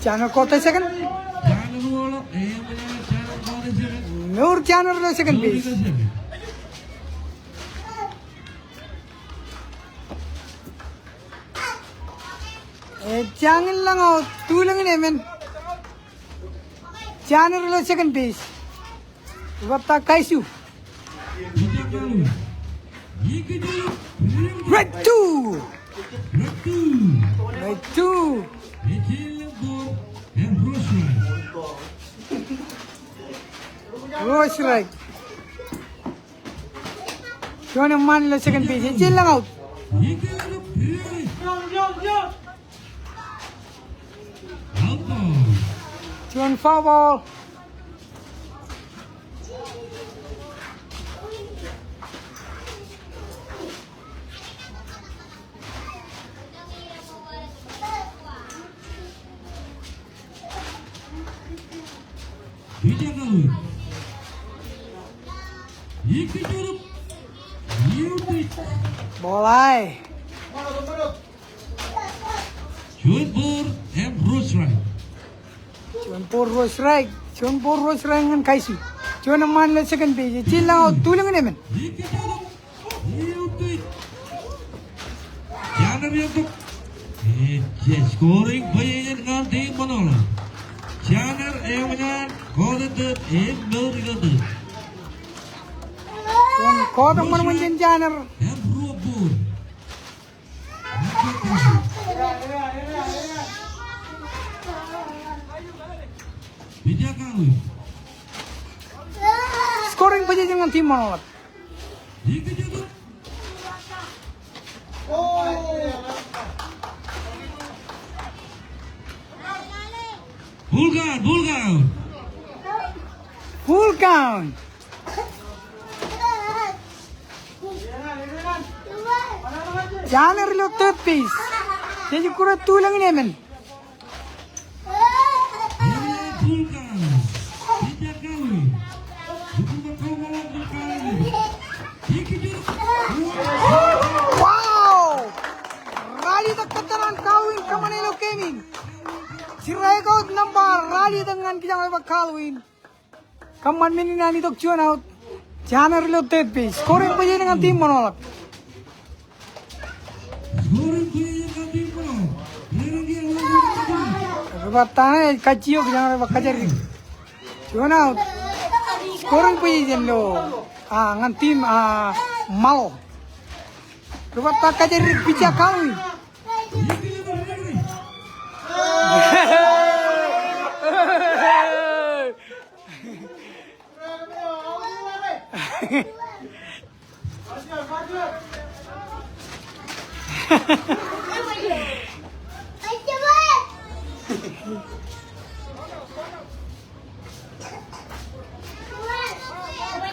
Janer kōttar second. Mour Janer ilo second base. Ejjañin lōñ out, tulōñ in emān. Janer ilo second base. Ri-batta Kaisu. Strike two. Strike two. Ruo strike. Juon eṃṃaan ilo second base, ejjeḷọk out. Juon foul ball. Ball high. Juon ball im ruo strike. Juon ball ruo strike. Juon ball ruo strike ñan Kaisu. Juon eṃṃaan ilo second base. Ejjeḷọk out, tulōñ in emān. Janer eo tok. Ejja scoring position ñan team Ṃaḷoeḷap. Janer eṃōj an kōttar third im mour ilo third. Juon kōttar eṃṃan ṃōn jān Janer. Im ruo ball. Scoring position ñan team Ṃaḷoeḷap. Full count, full count. Full count. Janer ilo third base. Jej kure tulōñ in emān. Wow! Ralitōk kōttar an Calvin kōṃṃane ilo game in. Strikeout nōṃba, ralitōk ñan kijak eo rej ba Calvin. Kōṃṃan men in an itok juon out. Janer ilo third base. Scoring position ñan team Ṃaḷoeḷap. Ri-batta ṇe ej kajjioñ kijak eo rej ba Kajaddik. Juon out. Scoring position ilo, ah, ñan team, ah, Ṃaḷo. Ri-batta Kajaddik, pitcher Calvin.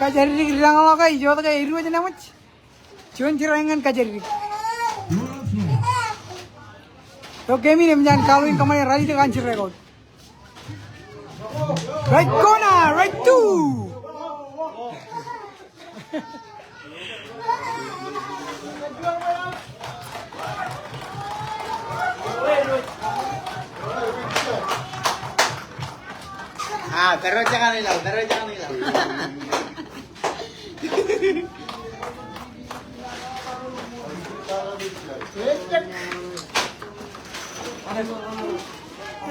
Kajaddik, ri-rañḷọk ke ijo ke eruo jān eṃōj. Juon strike ñan Kajaddik. Eo, game in eṃōj an Calvin kōṃṃane ralitōk an strikeout. Right corner, right two. Ah, pero jangan hilau, pero jangan hilau.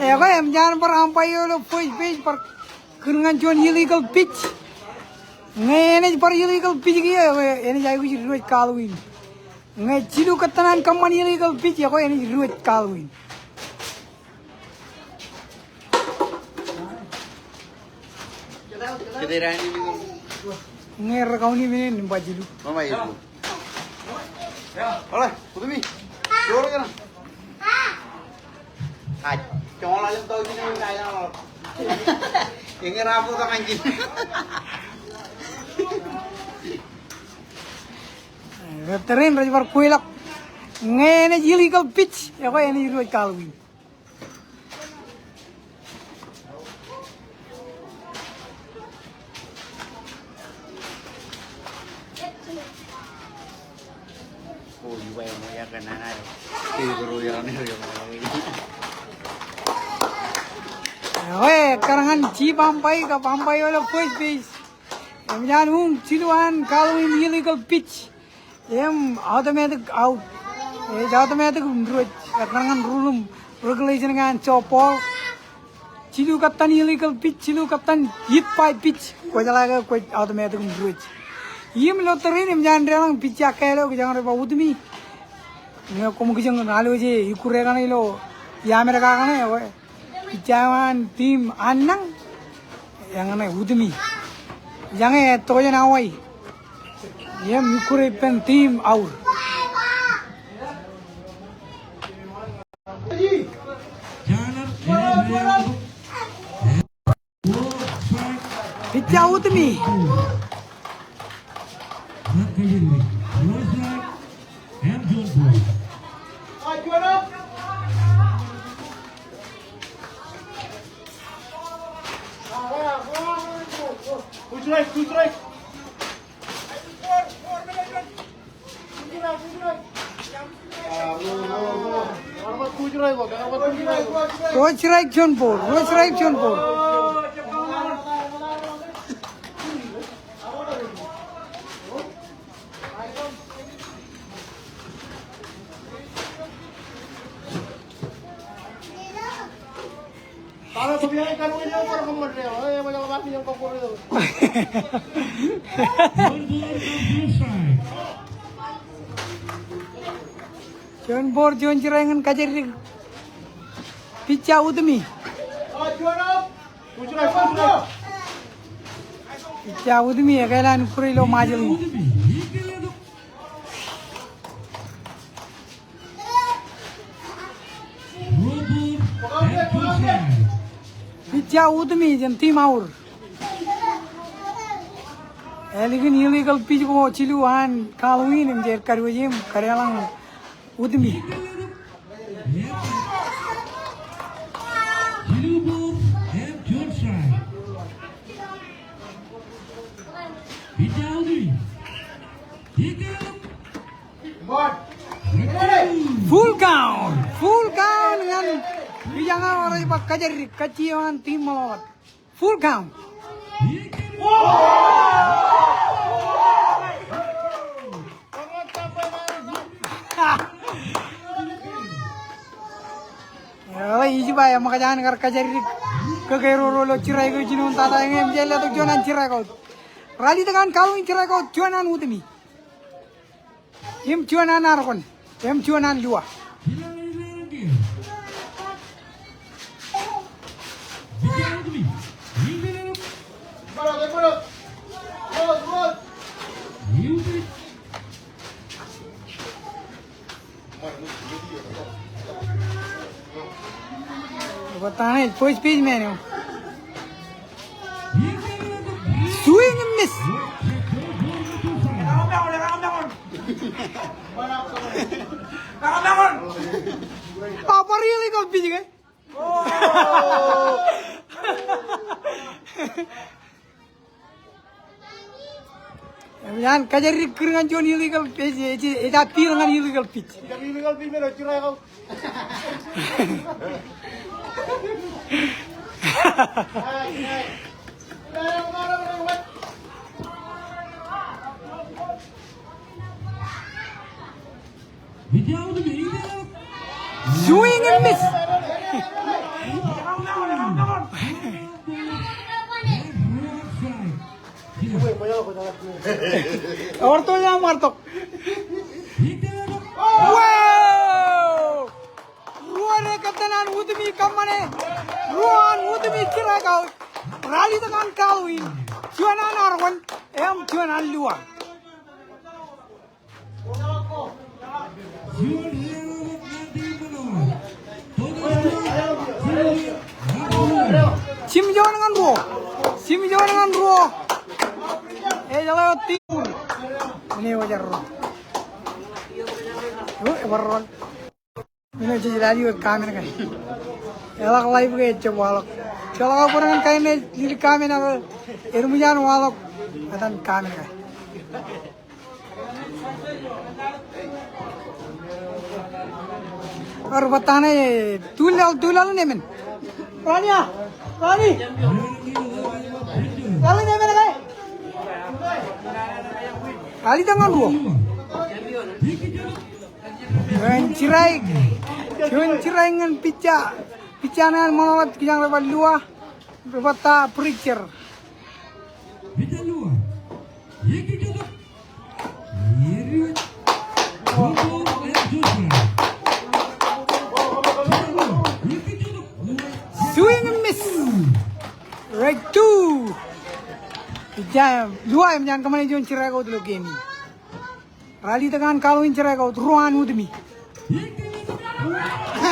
Ekwe, eṃōj an bar umpire eo ilo first base bar kūr ñan juon illegal pitch. Ñe enaaj bar illegal pitch kiiō, ekwe enaaj aikuj diwōj Calvin. Ñe jilu kōttan an kōṃṃan illegal pitch, ekwe enaaj diwōj Calvin. Ñe rej kauni men in, im ba jilu. Ole, Utmi. Joor kōṇaan. Aj, joñoul ḷalem tọujin eo in aelōñ ḷọk. Eñin rapo tōñan jin. Rej tōre in rej bar kweilọk. Ñe enaaj illegal pitch, ekwe enaaj diwōj Calvin. Ekwe, ekkar ñan chief umpire kab umpire eo ilo first base. Eṃōj an uñ jilu an Calvin illegal pitch. Im automatic out. Ej automatic im diwōj. Ekkar ñan rule im regulation ko an softball. Jilu kōttan illegal pitch, jilu kōttan hit by pitch. Kwōjeḷā ke kwōj automatic im diwōj. Im ilo tōre in eṃōj an deḷọñ pitcher kāāl eo kiiō rej ba Utmi. Ñe koṃ kijoñ aloje ikkure kaṇe ilo iaamedka kaṇe, ekwe pitcher eo an team Annañ, eñṇe Utmi. Eñṇe ej tokjān Hawaii. Im ikkure ippān team Aur. Pitcher Utmi. Two strike, two strike. Ruo strike juon ball, ruo strike juon ball. Juon ball, juon strike ñan Kōjatdik. Pitcher Utmi. Pitcher Utmi, ekāāl an ikkure ilo Ṃajeḷ in. Pitcher Utmi jān team Aur. Ālikin illegal pitch ko jilu an Calvin im jet kadiwōj im kadeḷọñ Utmi. Full count, full count ñan pitcher eo rej ba Kōjatdik, kajjioñ an team Ṃaḷoeḷap. Full count. Eo, ij ba eṃōkaj an kar Kōjatdik kōkeruo ruo ilo strike eo jinoin tata eñin im ej letok juon an strikeout. Ralitōk an Calvin, strikeout juon an Utmi. Im juon an Arkon. Im juon an Lua. Bōtab ej first baseman eo. Swing and miss. A, bar illegal pitch ke? Eṃōj an kajjitōk kūr ñan juon illegal pitch, ej, ej, ej appeal ñan illegal pitch. Swing and miss. Ewōr tok, ewōr tok. Wow! Ruo dekōttan an Utmi, kōṃṃane ruo an Utmi, strike out. Ralitōk an Calvin. Juon an Arwin im juon an Lua. Jimjuon ñan ruo. Jimjuon ñan ruo. Ejeḷā wōt team. Ine wōj erro. Eo, ebar run. Ine jej lale wōt comment ke. Eḷak live ke ejjab waḷọk. Jeḷā ke bōd ñan kain ej leave comment ak eṃōj an waḷọk etan comment ke. Ewōr bōtab ṇe, tu laḷ, tu laḷ in emān. Rani a? Rani? Laḷ in emān ke? Ralitōk ñan ruo. Juon strike. Juon strike ñan pitcher. Pitcher ṇe an Ṃaḷoeḷap, kijak rej ba Lua. Rej bōtab Bridger. Swing and miss. Strike two. Ija, Lua eṃōj an kōṃṃane juon strikeout ilo game in. Ralitōk an Calvin, strikeout, ruo an Utmi.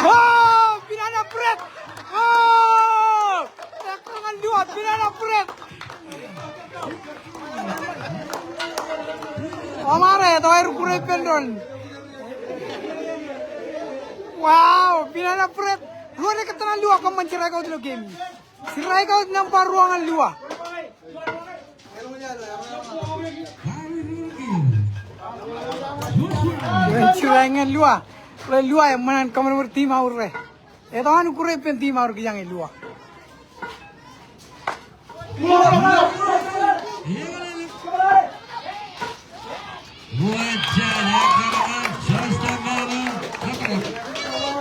Oh, banana bread. Oh, strikeout ñan Lua, banana bread. Omare, tok aer kure pendon. Wow, banana bread. Ruo dekōttan an Lua kōṃṃan strikeout ilo game in. Strikeout nōṃba ruo ñan Lua. Strike ñan Lua. Lua eṃṃan an kōṃṃan wōr team Aur ṇe. Eto an kure ippān team Aur kijang e Lua.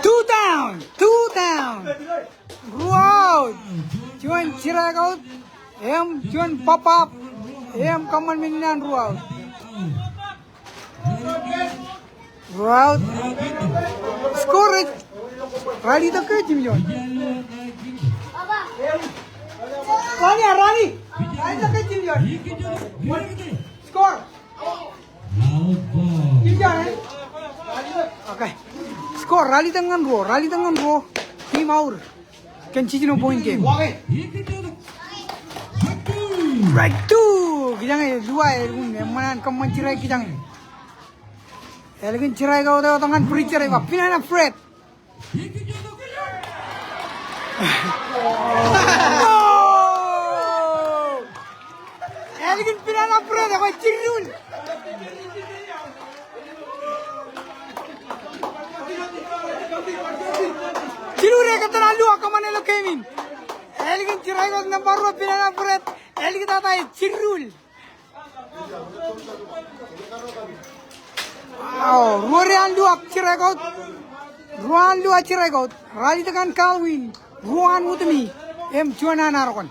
Two down, two down. Ruo out. Juon strikeout im juon pop-up im kōṃṃan men in an ruo out. Ruo out. Score ej ralitōk ke jimjuon? Rani, rani. Ralitōk ke jimjuon? Score. Jimjuon, eh? Okay. Score ralitōk ñan ruo, ralitōk ñan ruo. Team Aur. Kōn jiljino point game. Strike two. Kijang e Lua, elukkuun eṃṃan an kōṃṃan strike kijang e. Elukkuun strikeout eo tok ñan Bridger, ej ba banana bread. Oh! Elukkuun banana bread, ekwe jilu. Jilu dekōttan an Lua kōṃṃane ilo game in. Elukkuun strikeout nōṃba ruo, banana bread. Eliktata ej jilu. Wow, ruo ri an Lua strikeout. Ruo an Lua strikeout. Ralitōk an Calvin. Ruo an Utmi. Im juon an Arkan.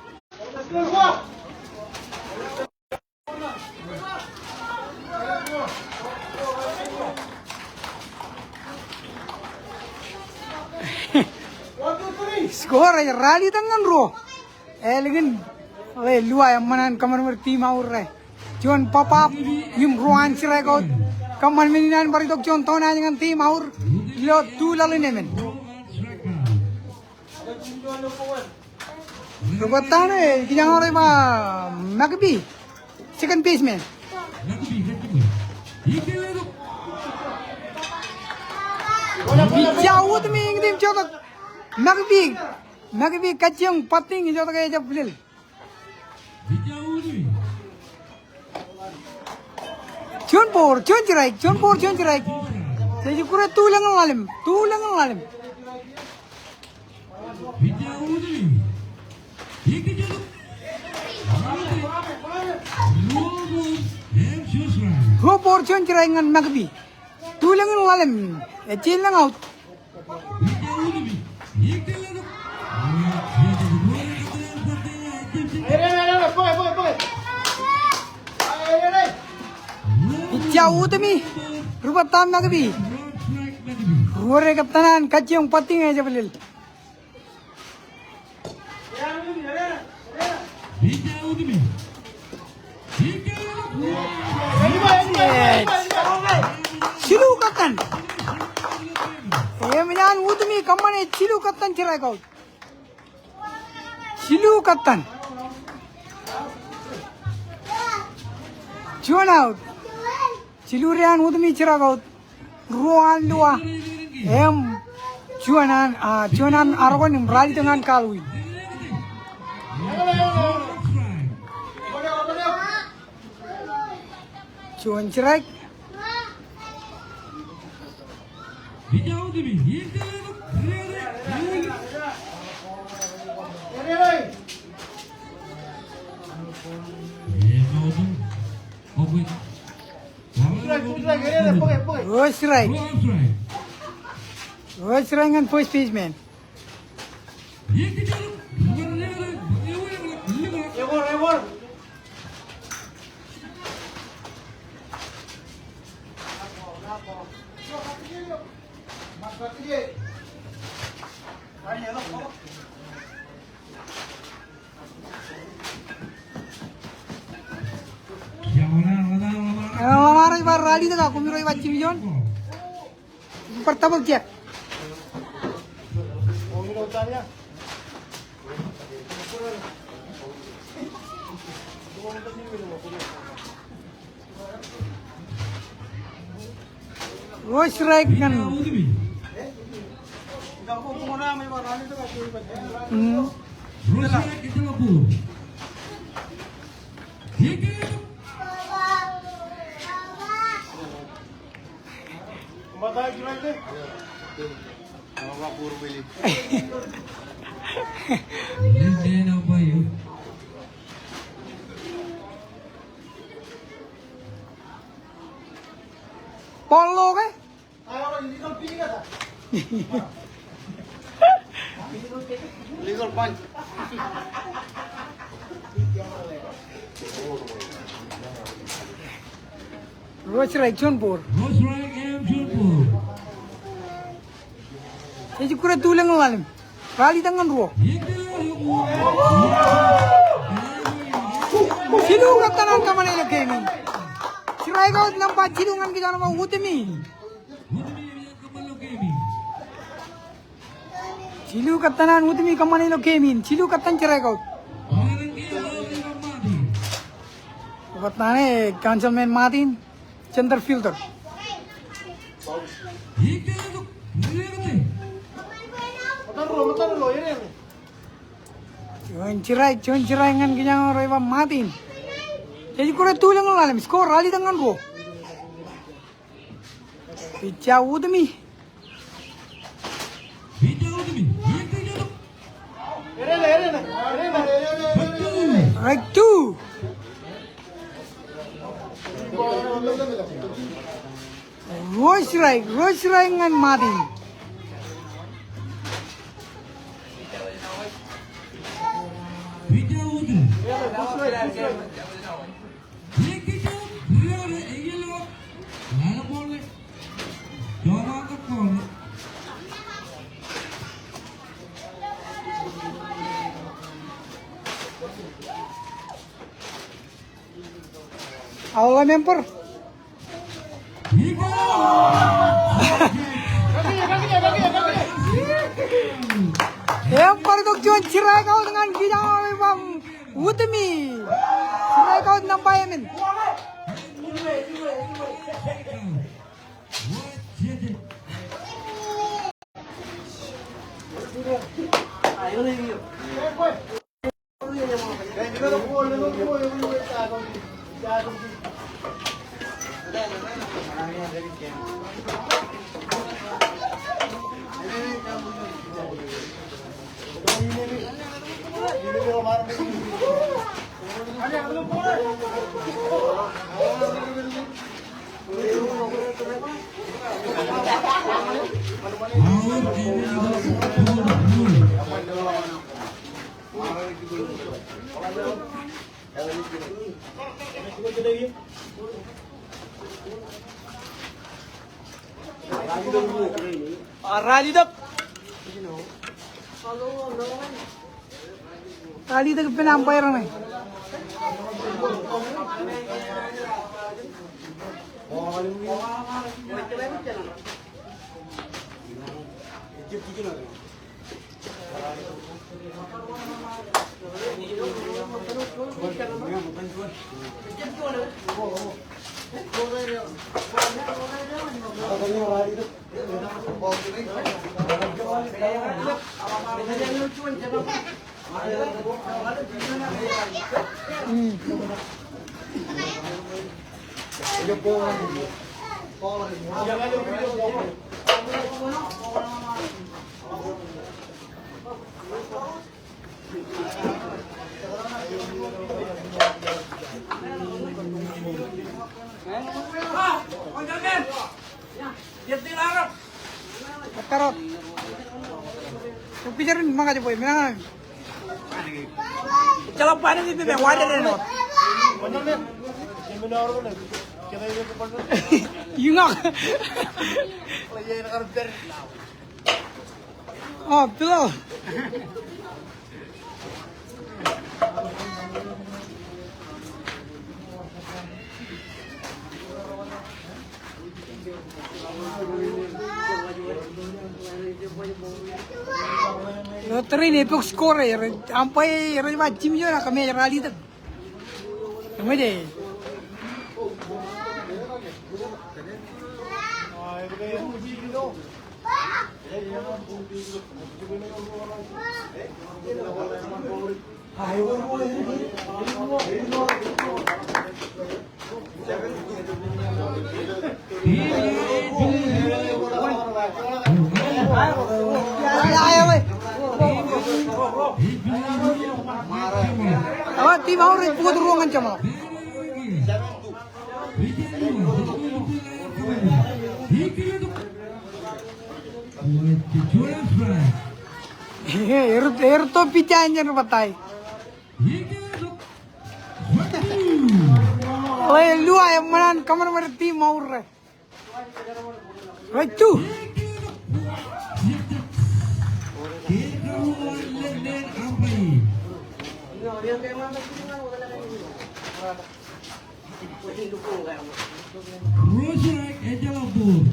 Score ej ralitōk ñan ruo. Elukkuun, ḷe, Lua eṃṃan an kōṃṃan wōr team Aur ṇe. Juon pop-up im ruo an strikeout. Kōṃṃan men in an bar itok juon tōn eo ñan team Aur ilo tu laḷ in emān. Ri bōktan e, kijang eo rej ba McBee, second baseman. Juon Ija Utmi eñin im jotok. McVie. McVie kajjioñ batting, jotok ejjab lel. Juon ball, juon strike, juon ball, juon strike. Jej kure tulōñ in ḷalem, tulōñ in lalem. Ruo ball juon strike ñan McVie. Tulōñ in ḷalem. Ejjeḷọk out. Ija Utmi. Ri-batter McVie. Ruo rej kōttan an kajjioñ batting ejjab lel. Jilu kōttan. Eṃōj an Utmi kōṃṃane jilu kōttan strikeout. Jilu kōttan. Juon out. Jilu ri an Utmi strikeout. Ruo an Lua. Im juon an, ah, juon an Arokan im ralitōk ñan Carl Will. Juon strike. Ruo strike. Ruo strike ñan first baseman. Ḷōṃaro ej bar ralitōk ak koṃiro ej bar jimjuon. Bar double check. Ruo strike ñan. Mm. Ball ḷo ke? Legal punch. Ruo strike, juon ball. Ruo strike im juon ball. Jej kure tulōñ in ḷalem. Ralitōk ñan ruo. Jilu kōttan an kōṃṃane ilo game in. Strikeout nōṃba jilu ñan kijak eo Utmi. Jilu kōttan an Utmi kōṃṃane ilo game in. Jilu kōttan strikeout. Kōttan e Councilman Martin. Center fielder. Juon strike, juon strike ñan kijak eo rej ba Martin. Jej kure tulōñ in ḷalem, score ralitōk ñan ruo. Pitcher Utmi. Strike two. Ruo strike, ruo strike ñan Martin. Aolep member. Ebar itok juon strikeout ñan kijak eo rej ba Utmi. Strikeout nōṃba emān. Ralitōk. Ralitōk ippān umpire ṇe. Karọk. Pitcher in ṃōkaj bwe men aṃ. Jeḷā ba ṇe ippān wāween ṇe. Iñak. O, Bill. Ilo tōre in epok score e, umpire rej ba jimjuon ak kōmij ralitōk. Eṃōj e. Eḷaññe team Aur ej pukot ruo ñan jeṃḷọk. Erūtto pitcher in rej bōk tie. Ḷe lua, eṃṃan an kōṃanṃan team Aur ṇe. Strike two. Strike, ejjeḷọk ball.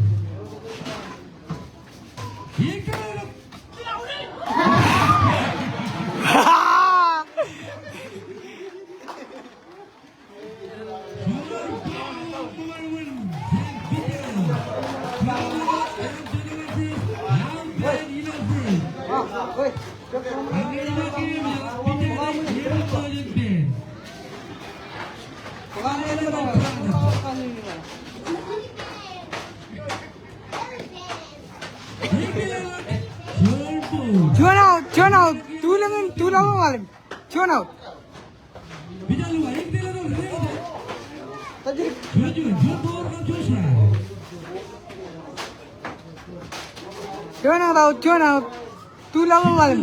Juon out, juon out. Tulōñ in, tulōñ in ḷalem. Juon out. Juon out, juon out. Tulōñ in ḷalem.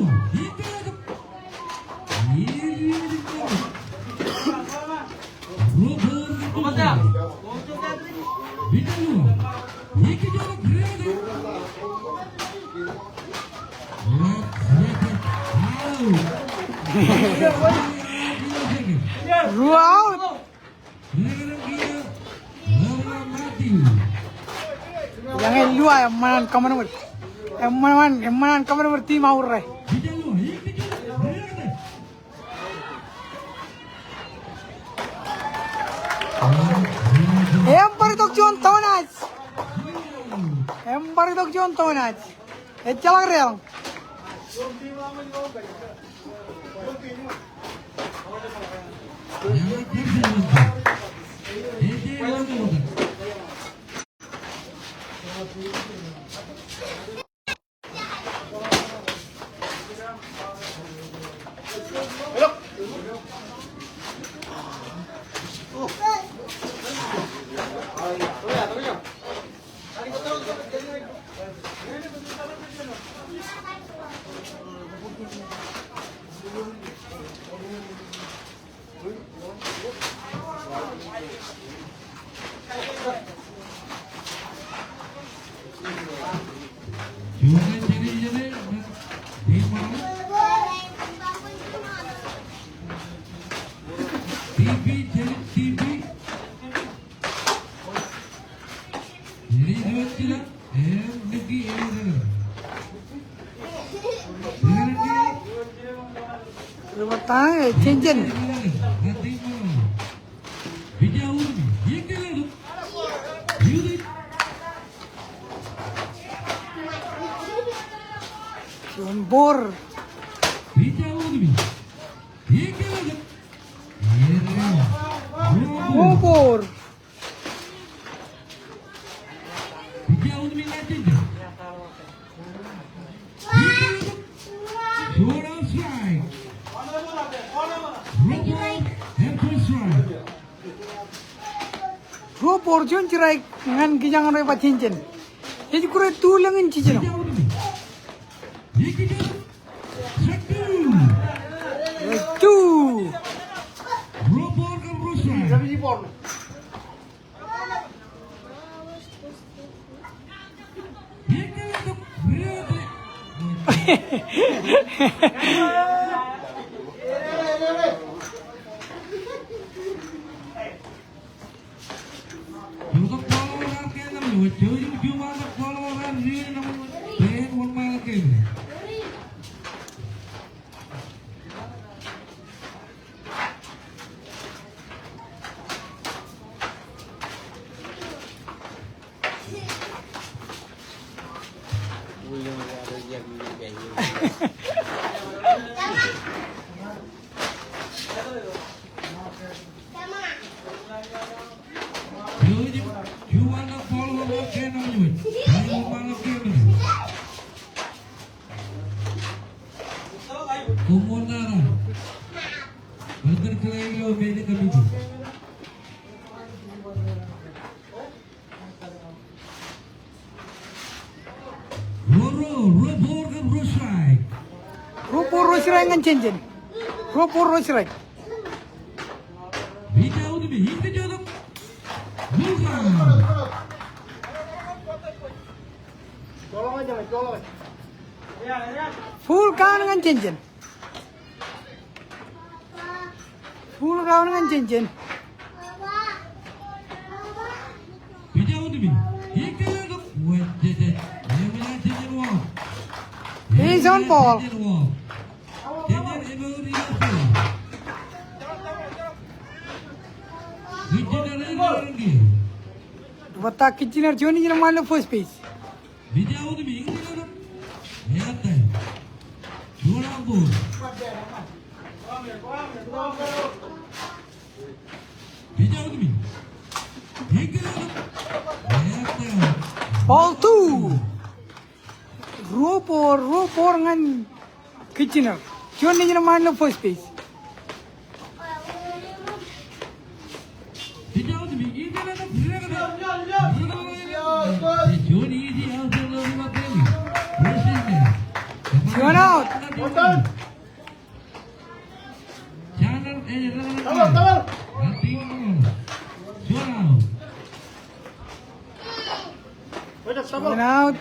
Ruo out. Eḷaññe lua, eṃṃan an kōṃanṃan. Eṃṃan an, eṃṃan an kōṃanṃan team Aur ṇe. Eṃṃan tok juon town age. Eṃṃan tok juon town age. Ejjeḷọk deḷọñ. Ri ṃōttan e, Jenjen. Juon ball. Ruo ball. Ruo ball, juon strike ñan kijañ ro ej ba Jenjen. Ej kure tu lōñ in jiljino. Two. Ruo, ruo, ruo ball kab ruo strike. Ruo ball ruo strike ñan Jenjen. Ruo ball ruo strike. Pitch out me, in the jodok. Bukan. Full count ñan Jenjen. Full count ñan Jenjen. Base on ball. Ri-bata Kitchener, juon ijin eṃṃaan ilo first base. Ball two. Ruo ball, ruo ball ñan Kitchener. Juon ijin eṃṃaan ilo first base. Juon out. Juon out.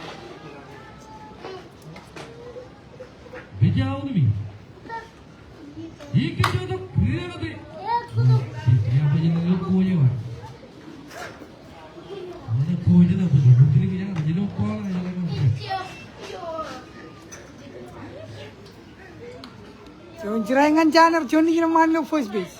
Juon strike ñan Janer, juon ijin eṃṃaan ilo first base.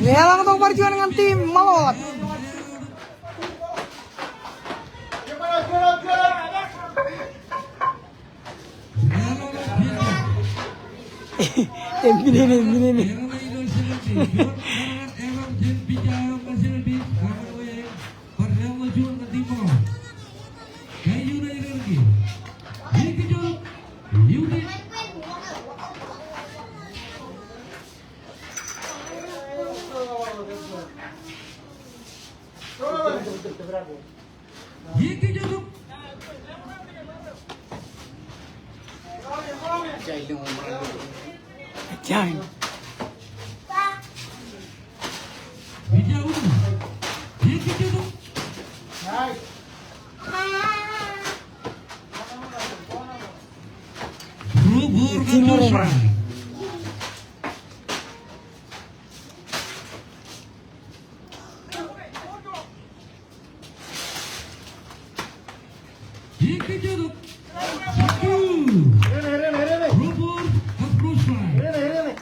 Deḷọñ tok bar juon ñan team Ṃaḷoeḷap. Eminene, eminene.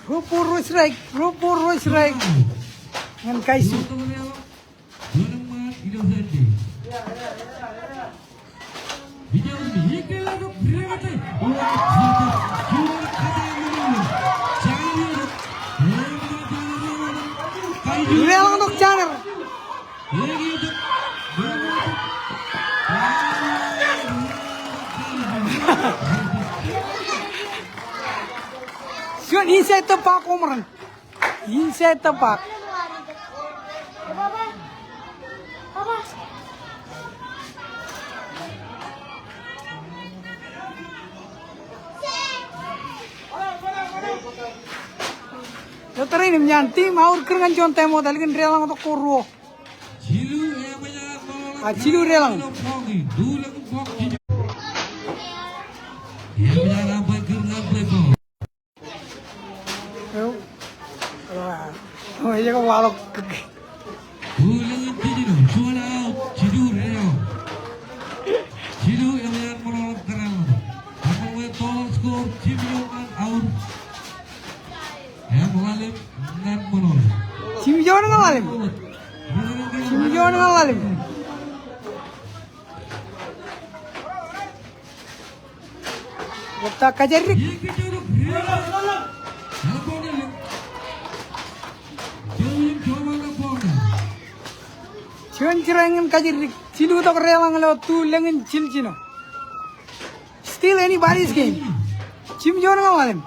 Ruo ball, ruo strike. Ruo ball, ruo strike. Ñan Kaisu. Deḷọñ tok Janer. Juon inside the park home run. Inside the park. Ilo tōre in im ñan team Aur kūr ñan juon time out, ālikin deḷọñ tok ko ruo. A jilu deḷọñ. Eo. Eo, ej ke waḷọk. Jimjuon ñan ḷalem. Jimjuon ñan ḷalem. Bar kajatdik. Juon strike ñan kajatdik. Jilu tok deḷọñ ilo tulōñ in jiljino. Still anybody's game. Jimjuon ñan ḷalem.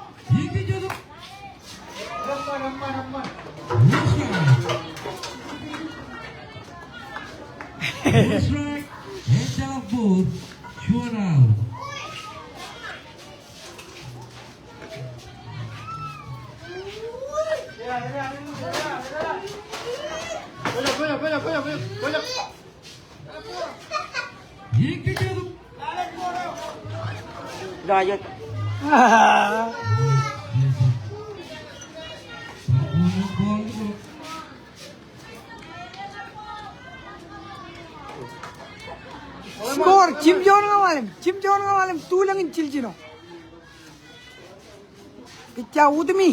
Score, jimjuon ñan ḷalem, jimjuon ñan ḷalem, tulōñ in jiljino. Pitcher Utmi.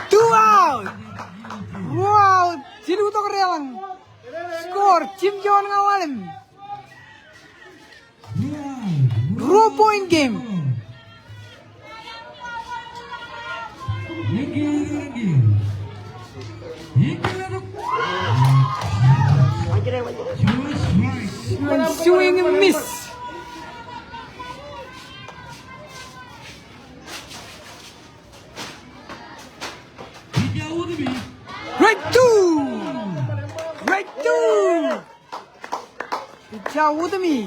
Two out. Ruo out. Jilu tok deḷọñ. Score, jimjuon ñan ḷalem. Ruo point game. Swing and miss. Strike two. Strike two. Pitcher Utmi.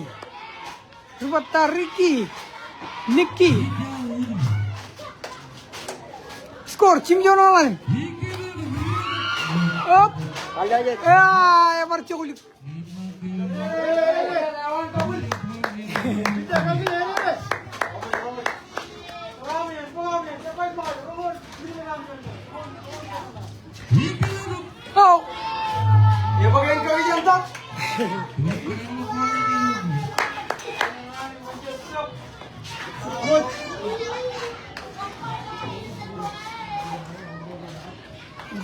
Ri batter Ricky. Nicky. Score, jimjuon ñan ḷalem. Up. Aa, ebar joklik. Oh.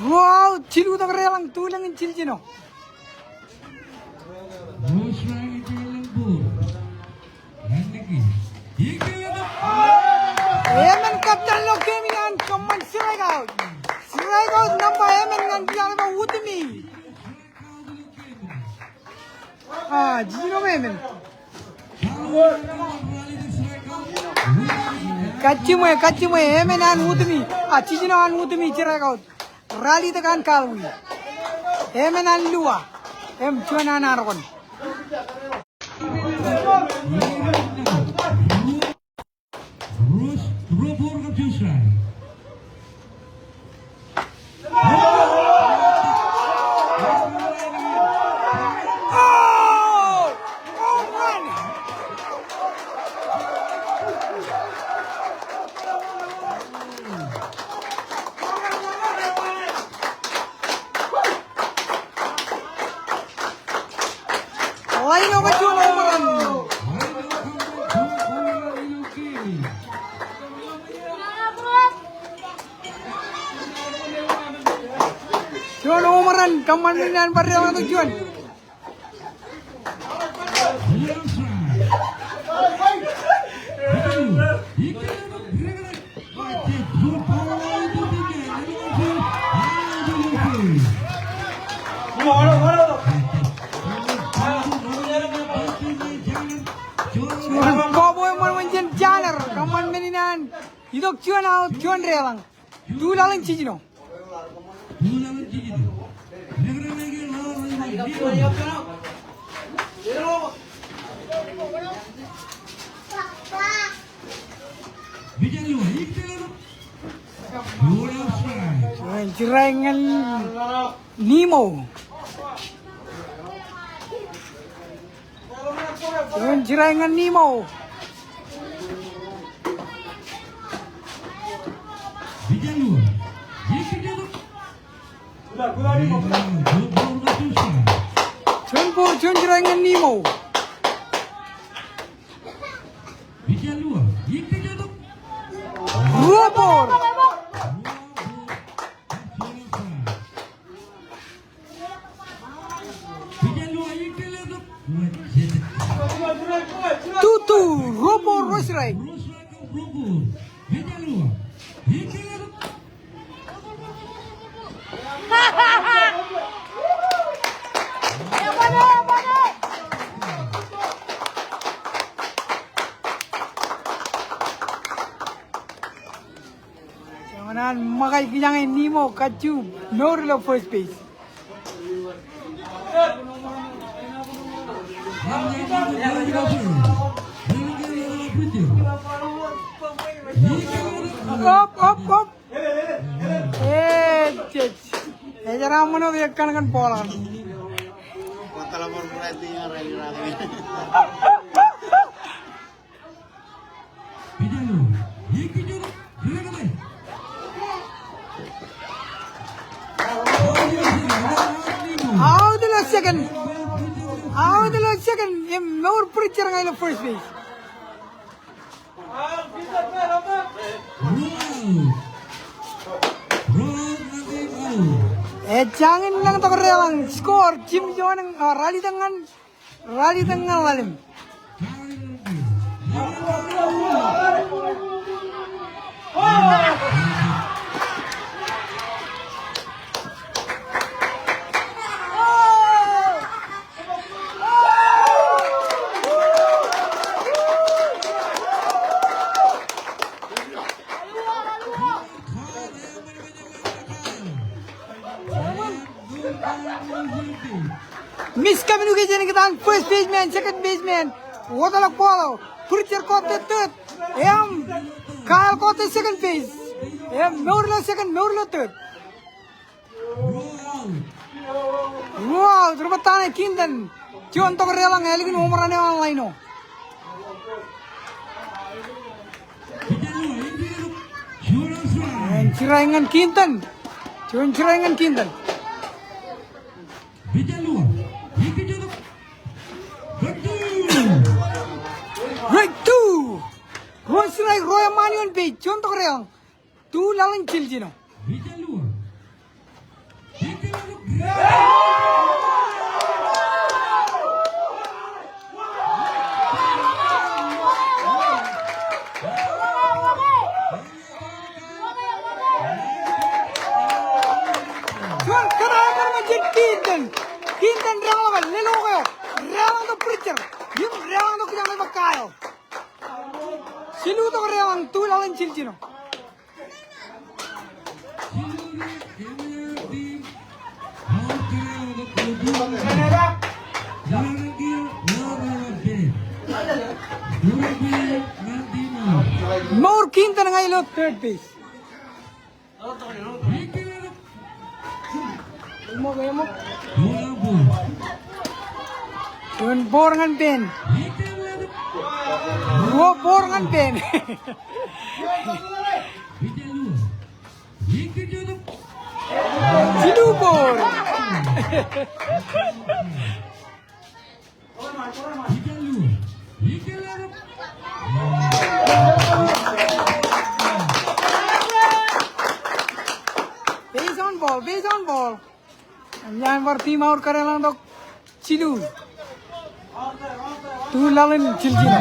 Ruo out, jilu tok deḷọñ, tulōñ in jiljino. Emān kaptan ilo game in an kōṃṃan strikeout. Strikeout nōṃba emān ñan Bilaḷ eo Utemi. Aa, jiljino emān. Kajjiṃwe, kajjiṃwe, emān an Utemi. Aa, jiljino an Utemi strikeout. Ralitōk an Kalwi. Emān an Lua. Im juon an Arokan. Ḷaino kōn juon home run. Juon home run, kōṃṃan men in an bar deḷọñtok juon. Juon kọbwe eṃṃan wōnjen Janer, kōṃṃan men in an itok juon out, juon deḷọñ. Tulaḷ in jiljino. Juon strike ñan Nimo. Juon strike ñan Nimo. Juon ball, juon strike ñan Nimo. Ruo ball. Two two, ruo ball, ruo strike. Juon an ṃōkaj kijañe Nimo kajju mour ilo first base. Up, up, up. Ejej. Ejeraṃṃan wōt ekkan kōn ball an. Out ilo second. Out ilo second. Im mour Bridger ñan ilo first base. Ejjañin lōñtok deḷọñ. Score, Jim Joon, aa, ralitōk ñan Ralitōk ñan ḷalem. Miscommunication ikōtaan first baseman, second baseman. Wōtlọk ball eo. Bridger kọọte third. Im Kyle kọọte second base. Im mour ilo second, mour ilo third. Wow, tōre bōttan e Kinton. Juon tok deḷọñ ālikin home run eo an ḷain eo. Juon strike ñan Kinton. Juon strike ñan Kinton. Strike two. Ruo strike, ruo eṃṃaan ioon base, juon tok deḷọñ. Two laḷ in jiljino. Juon kōtaan eo ṃōk jān Kinton. Kinton deḷọñ ḷọk, lelọk eo. Deḷọñ tok Bridger. Im deḷọñ tok kijak eo ṃōk Kyle. Jilu tok deḷọñ, two laḷ in jiljino. Mour Kinton ña ilo third base. Juon ball ñan Ben. Ruo ball ñan Ben. Jilu ball. Base on ball, base on ball. Ñan bar team Aur kadeḷọñ tok jilu. Two laḷ in jiljino.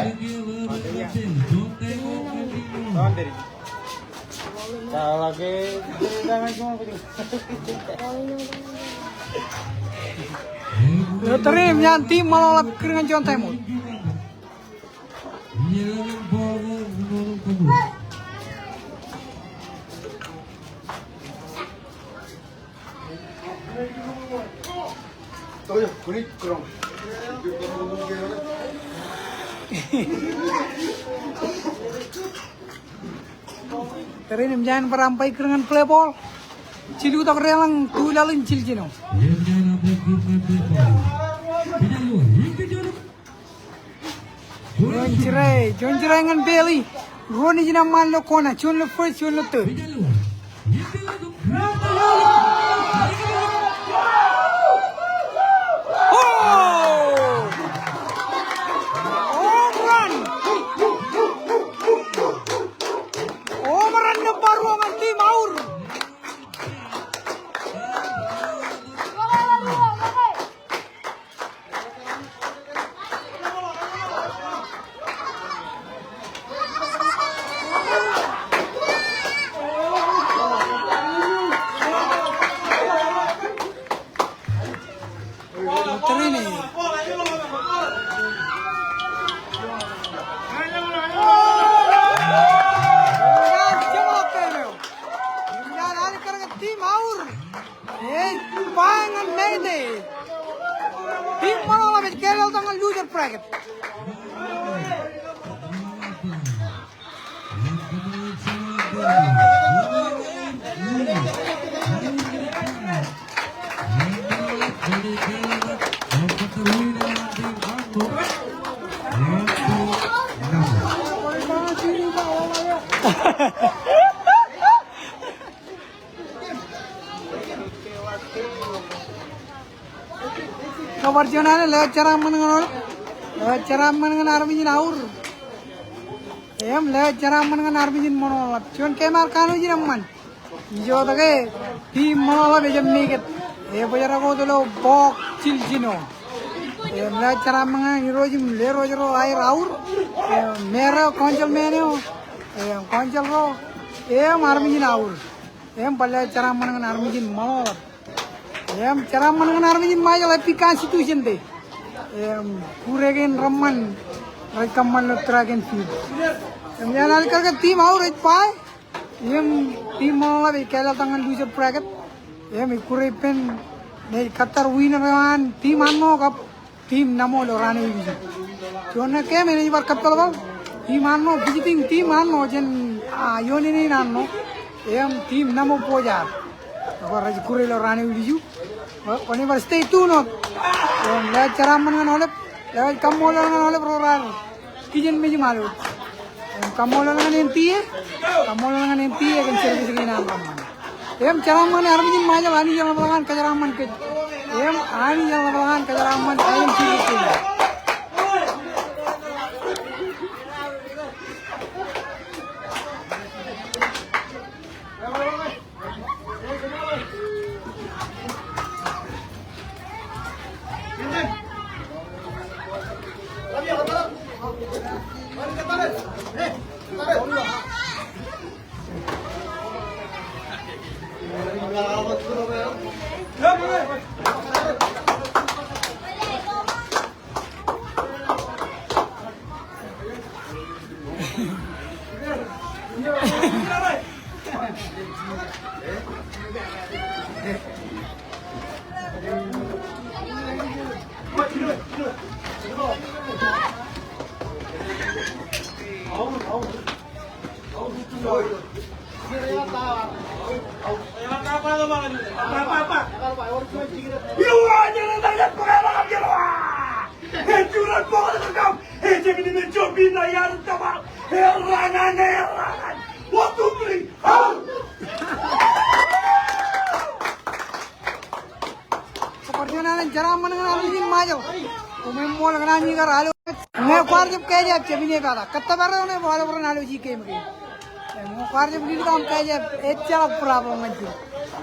Ilo tōre in eṃōj an team Ṃaḷoeḷap kūr ñan juon time out. Tōre in eṃōj an bar umpire kūr ñan play ball. Jilu tok deḷọñ, two laḷ in jiljino. Juon strike, juon strike ñan Bailey. Ruo nejin eṃṃaan ilo corner, juon ilo first, juon ilo third. Oh! Home run! Home run nōṃba ruo ñan team Aur. Team Aur. Ej ba ñan Mete. Team Ṃaḷoeḷap ej kāālōt tok ñan loser bracket. Kōbar juon alen, lewōj jeraaṃṃan ñan, lewōj jeraaṃṃan ñan armej in Aur. Im lewōj jeraaṃṃan ñan armej in Ṃaḷoeḷap. Juon game ear kanooj in eṃṃan. Ijo tok ke, team Ṃaḷoeḷap ejjab make it. Ebōjrak wōt ilo bọọk jiljino. Im lewōj jeraaṃṃan ñan irooj im lerooj ro aer Aur. Im mayor eo, councilman eo. Im council ro. Im armej in Aur. Im bar lewōj jeraaṃṃan ñan armej in Ṃaḷoeḷap. Im jeraaṃṃan ñan armej in Ṃajeḷ, happy Constitution Day. Im kure kein reṃṃan rej kōṃṃan ilo track and field. Im ear alikkar ke team Aur ej bye. Im team Ṃaḷoeḷap ej kāālōt tok ñan loser bracket. Im ej kure ippān naaj kōttar winner eo an team Arṇo kab team Naṃo ilo raan eo ilju. Juon ṇe game enaaj bar kōpeḷḷọk. Team Arṇo visiting team Arṇo jān, ah, ioon āne in Arṇo. Im team Naṃo Bōjā. Ekwe rej kure ilo raan eo ilju. Kwōn bar stay tuned. Im lewōj jeraaṃṃan ñan aolep, lewōj kaṃṃoolol ñan aolep ro raar kijenmej im alwōj. Im kaṃṃoolol ñan N T A, kaṃṃoolol ñan N T A kōn service kein an raṃṃan. Im jeraaṃṃan armej in Ṃajeḷ, Anij eḷapḷọk an kōjeraaṃṃan kōj. Im Anij eḷapḷọk an kōjeraaṃṃan aelōñ service kein. Kōbar juon alen jeraaṃṃan ñan armej in Ṃajeḷ. Koṃ eṃṃool kōn ami kar alwōj. Ñe kwaar jab catch up, jab inepata. Kōttōpar eo ṇe bwe aolep ren alwōj game kein. Ñe kwaar jab lelōñ aṃ catch up, ejjeḷọk problem ñan jino.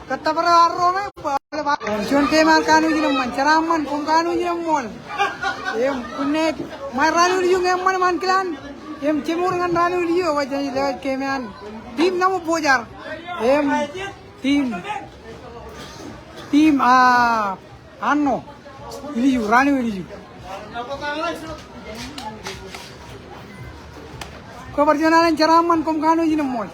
Kōttōpar eo arro ṇe bwe aolep a-, juon game an kanooj in eṃṃan, jeraaṃṃan, koṃ kanooj in eṃṃool. Im kōn ṇe ṃae raan eo ilju ñe eṃṃan im ankilaan. Im jemour ñan raan eo ilju, ekwe jen lewōj game an. Team number four jar. Im Team, team, ah, Anno. Ilju, raan eo ilju. Kōbar juon alen jeraaṃṃan, koṃ kanooj in eṃṃool.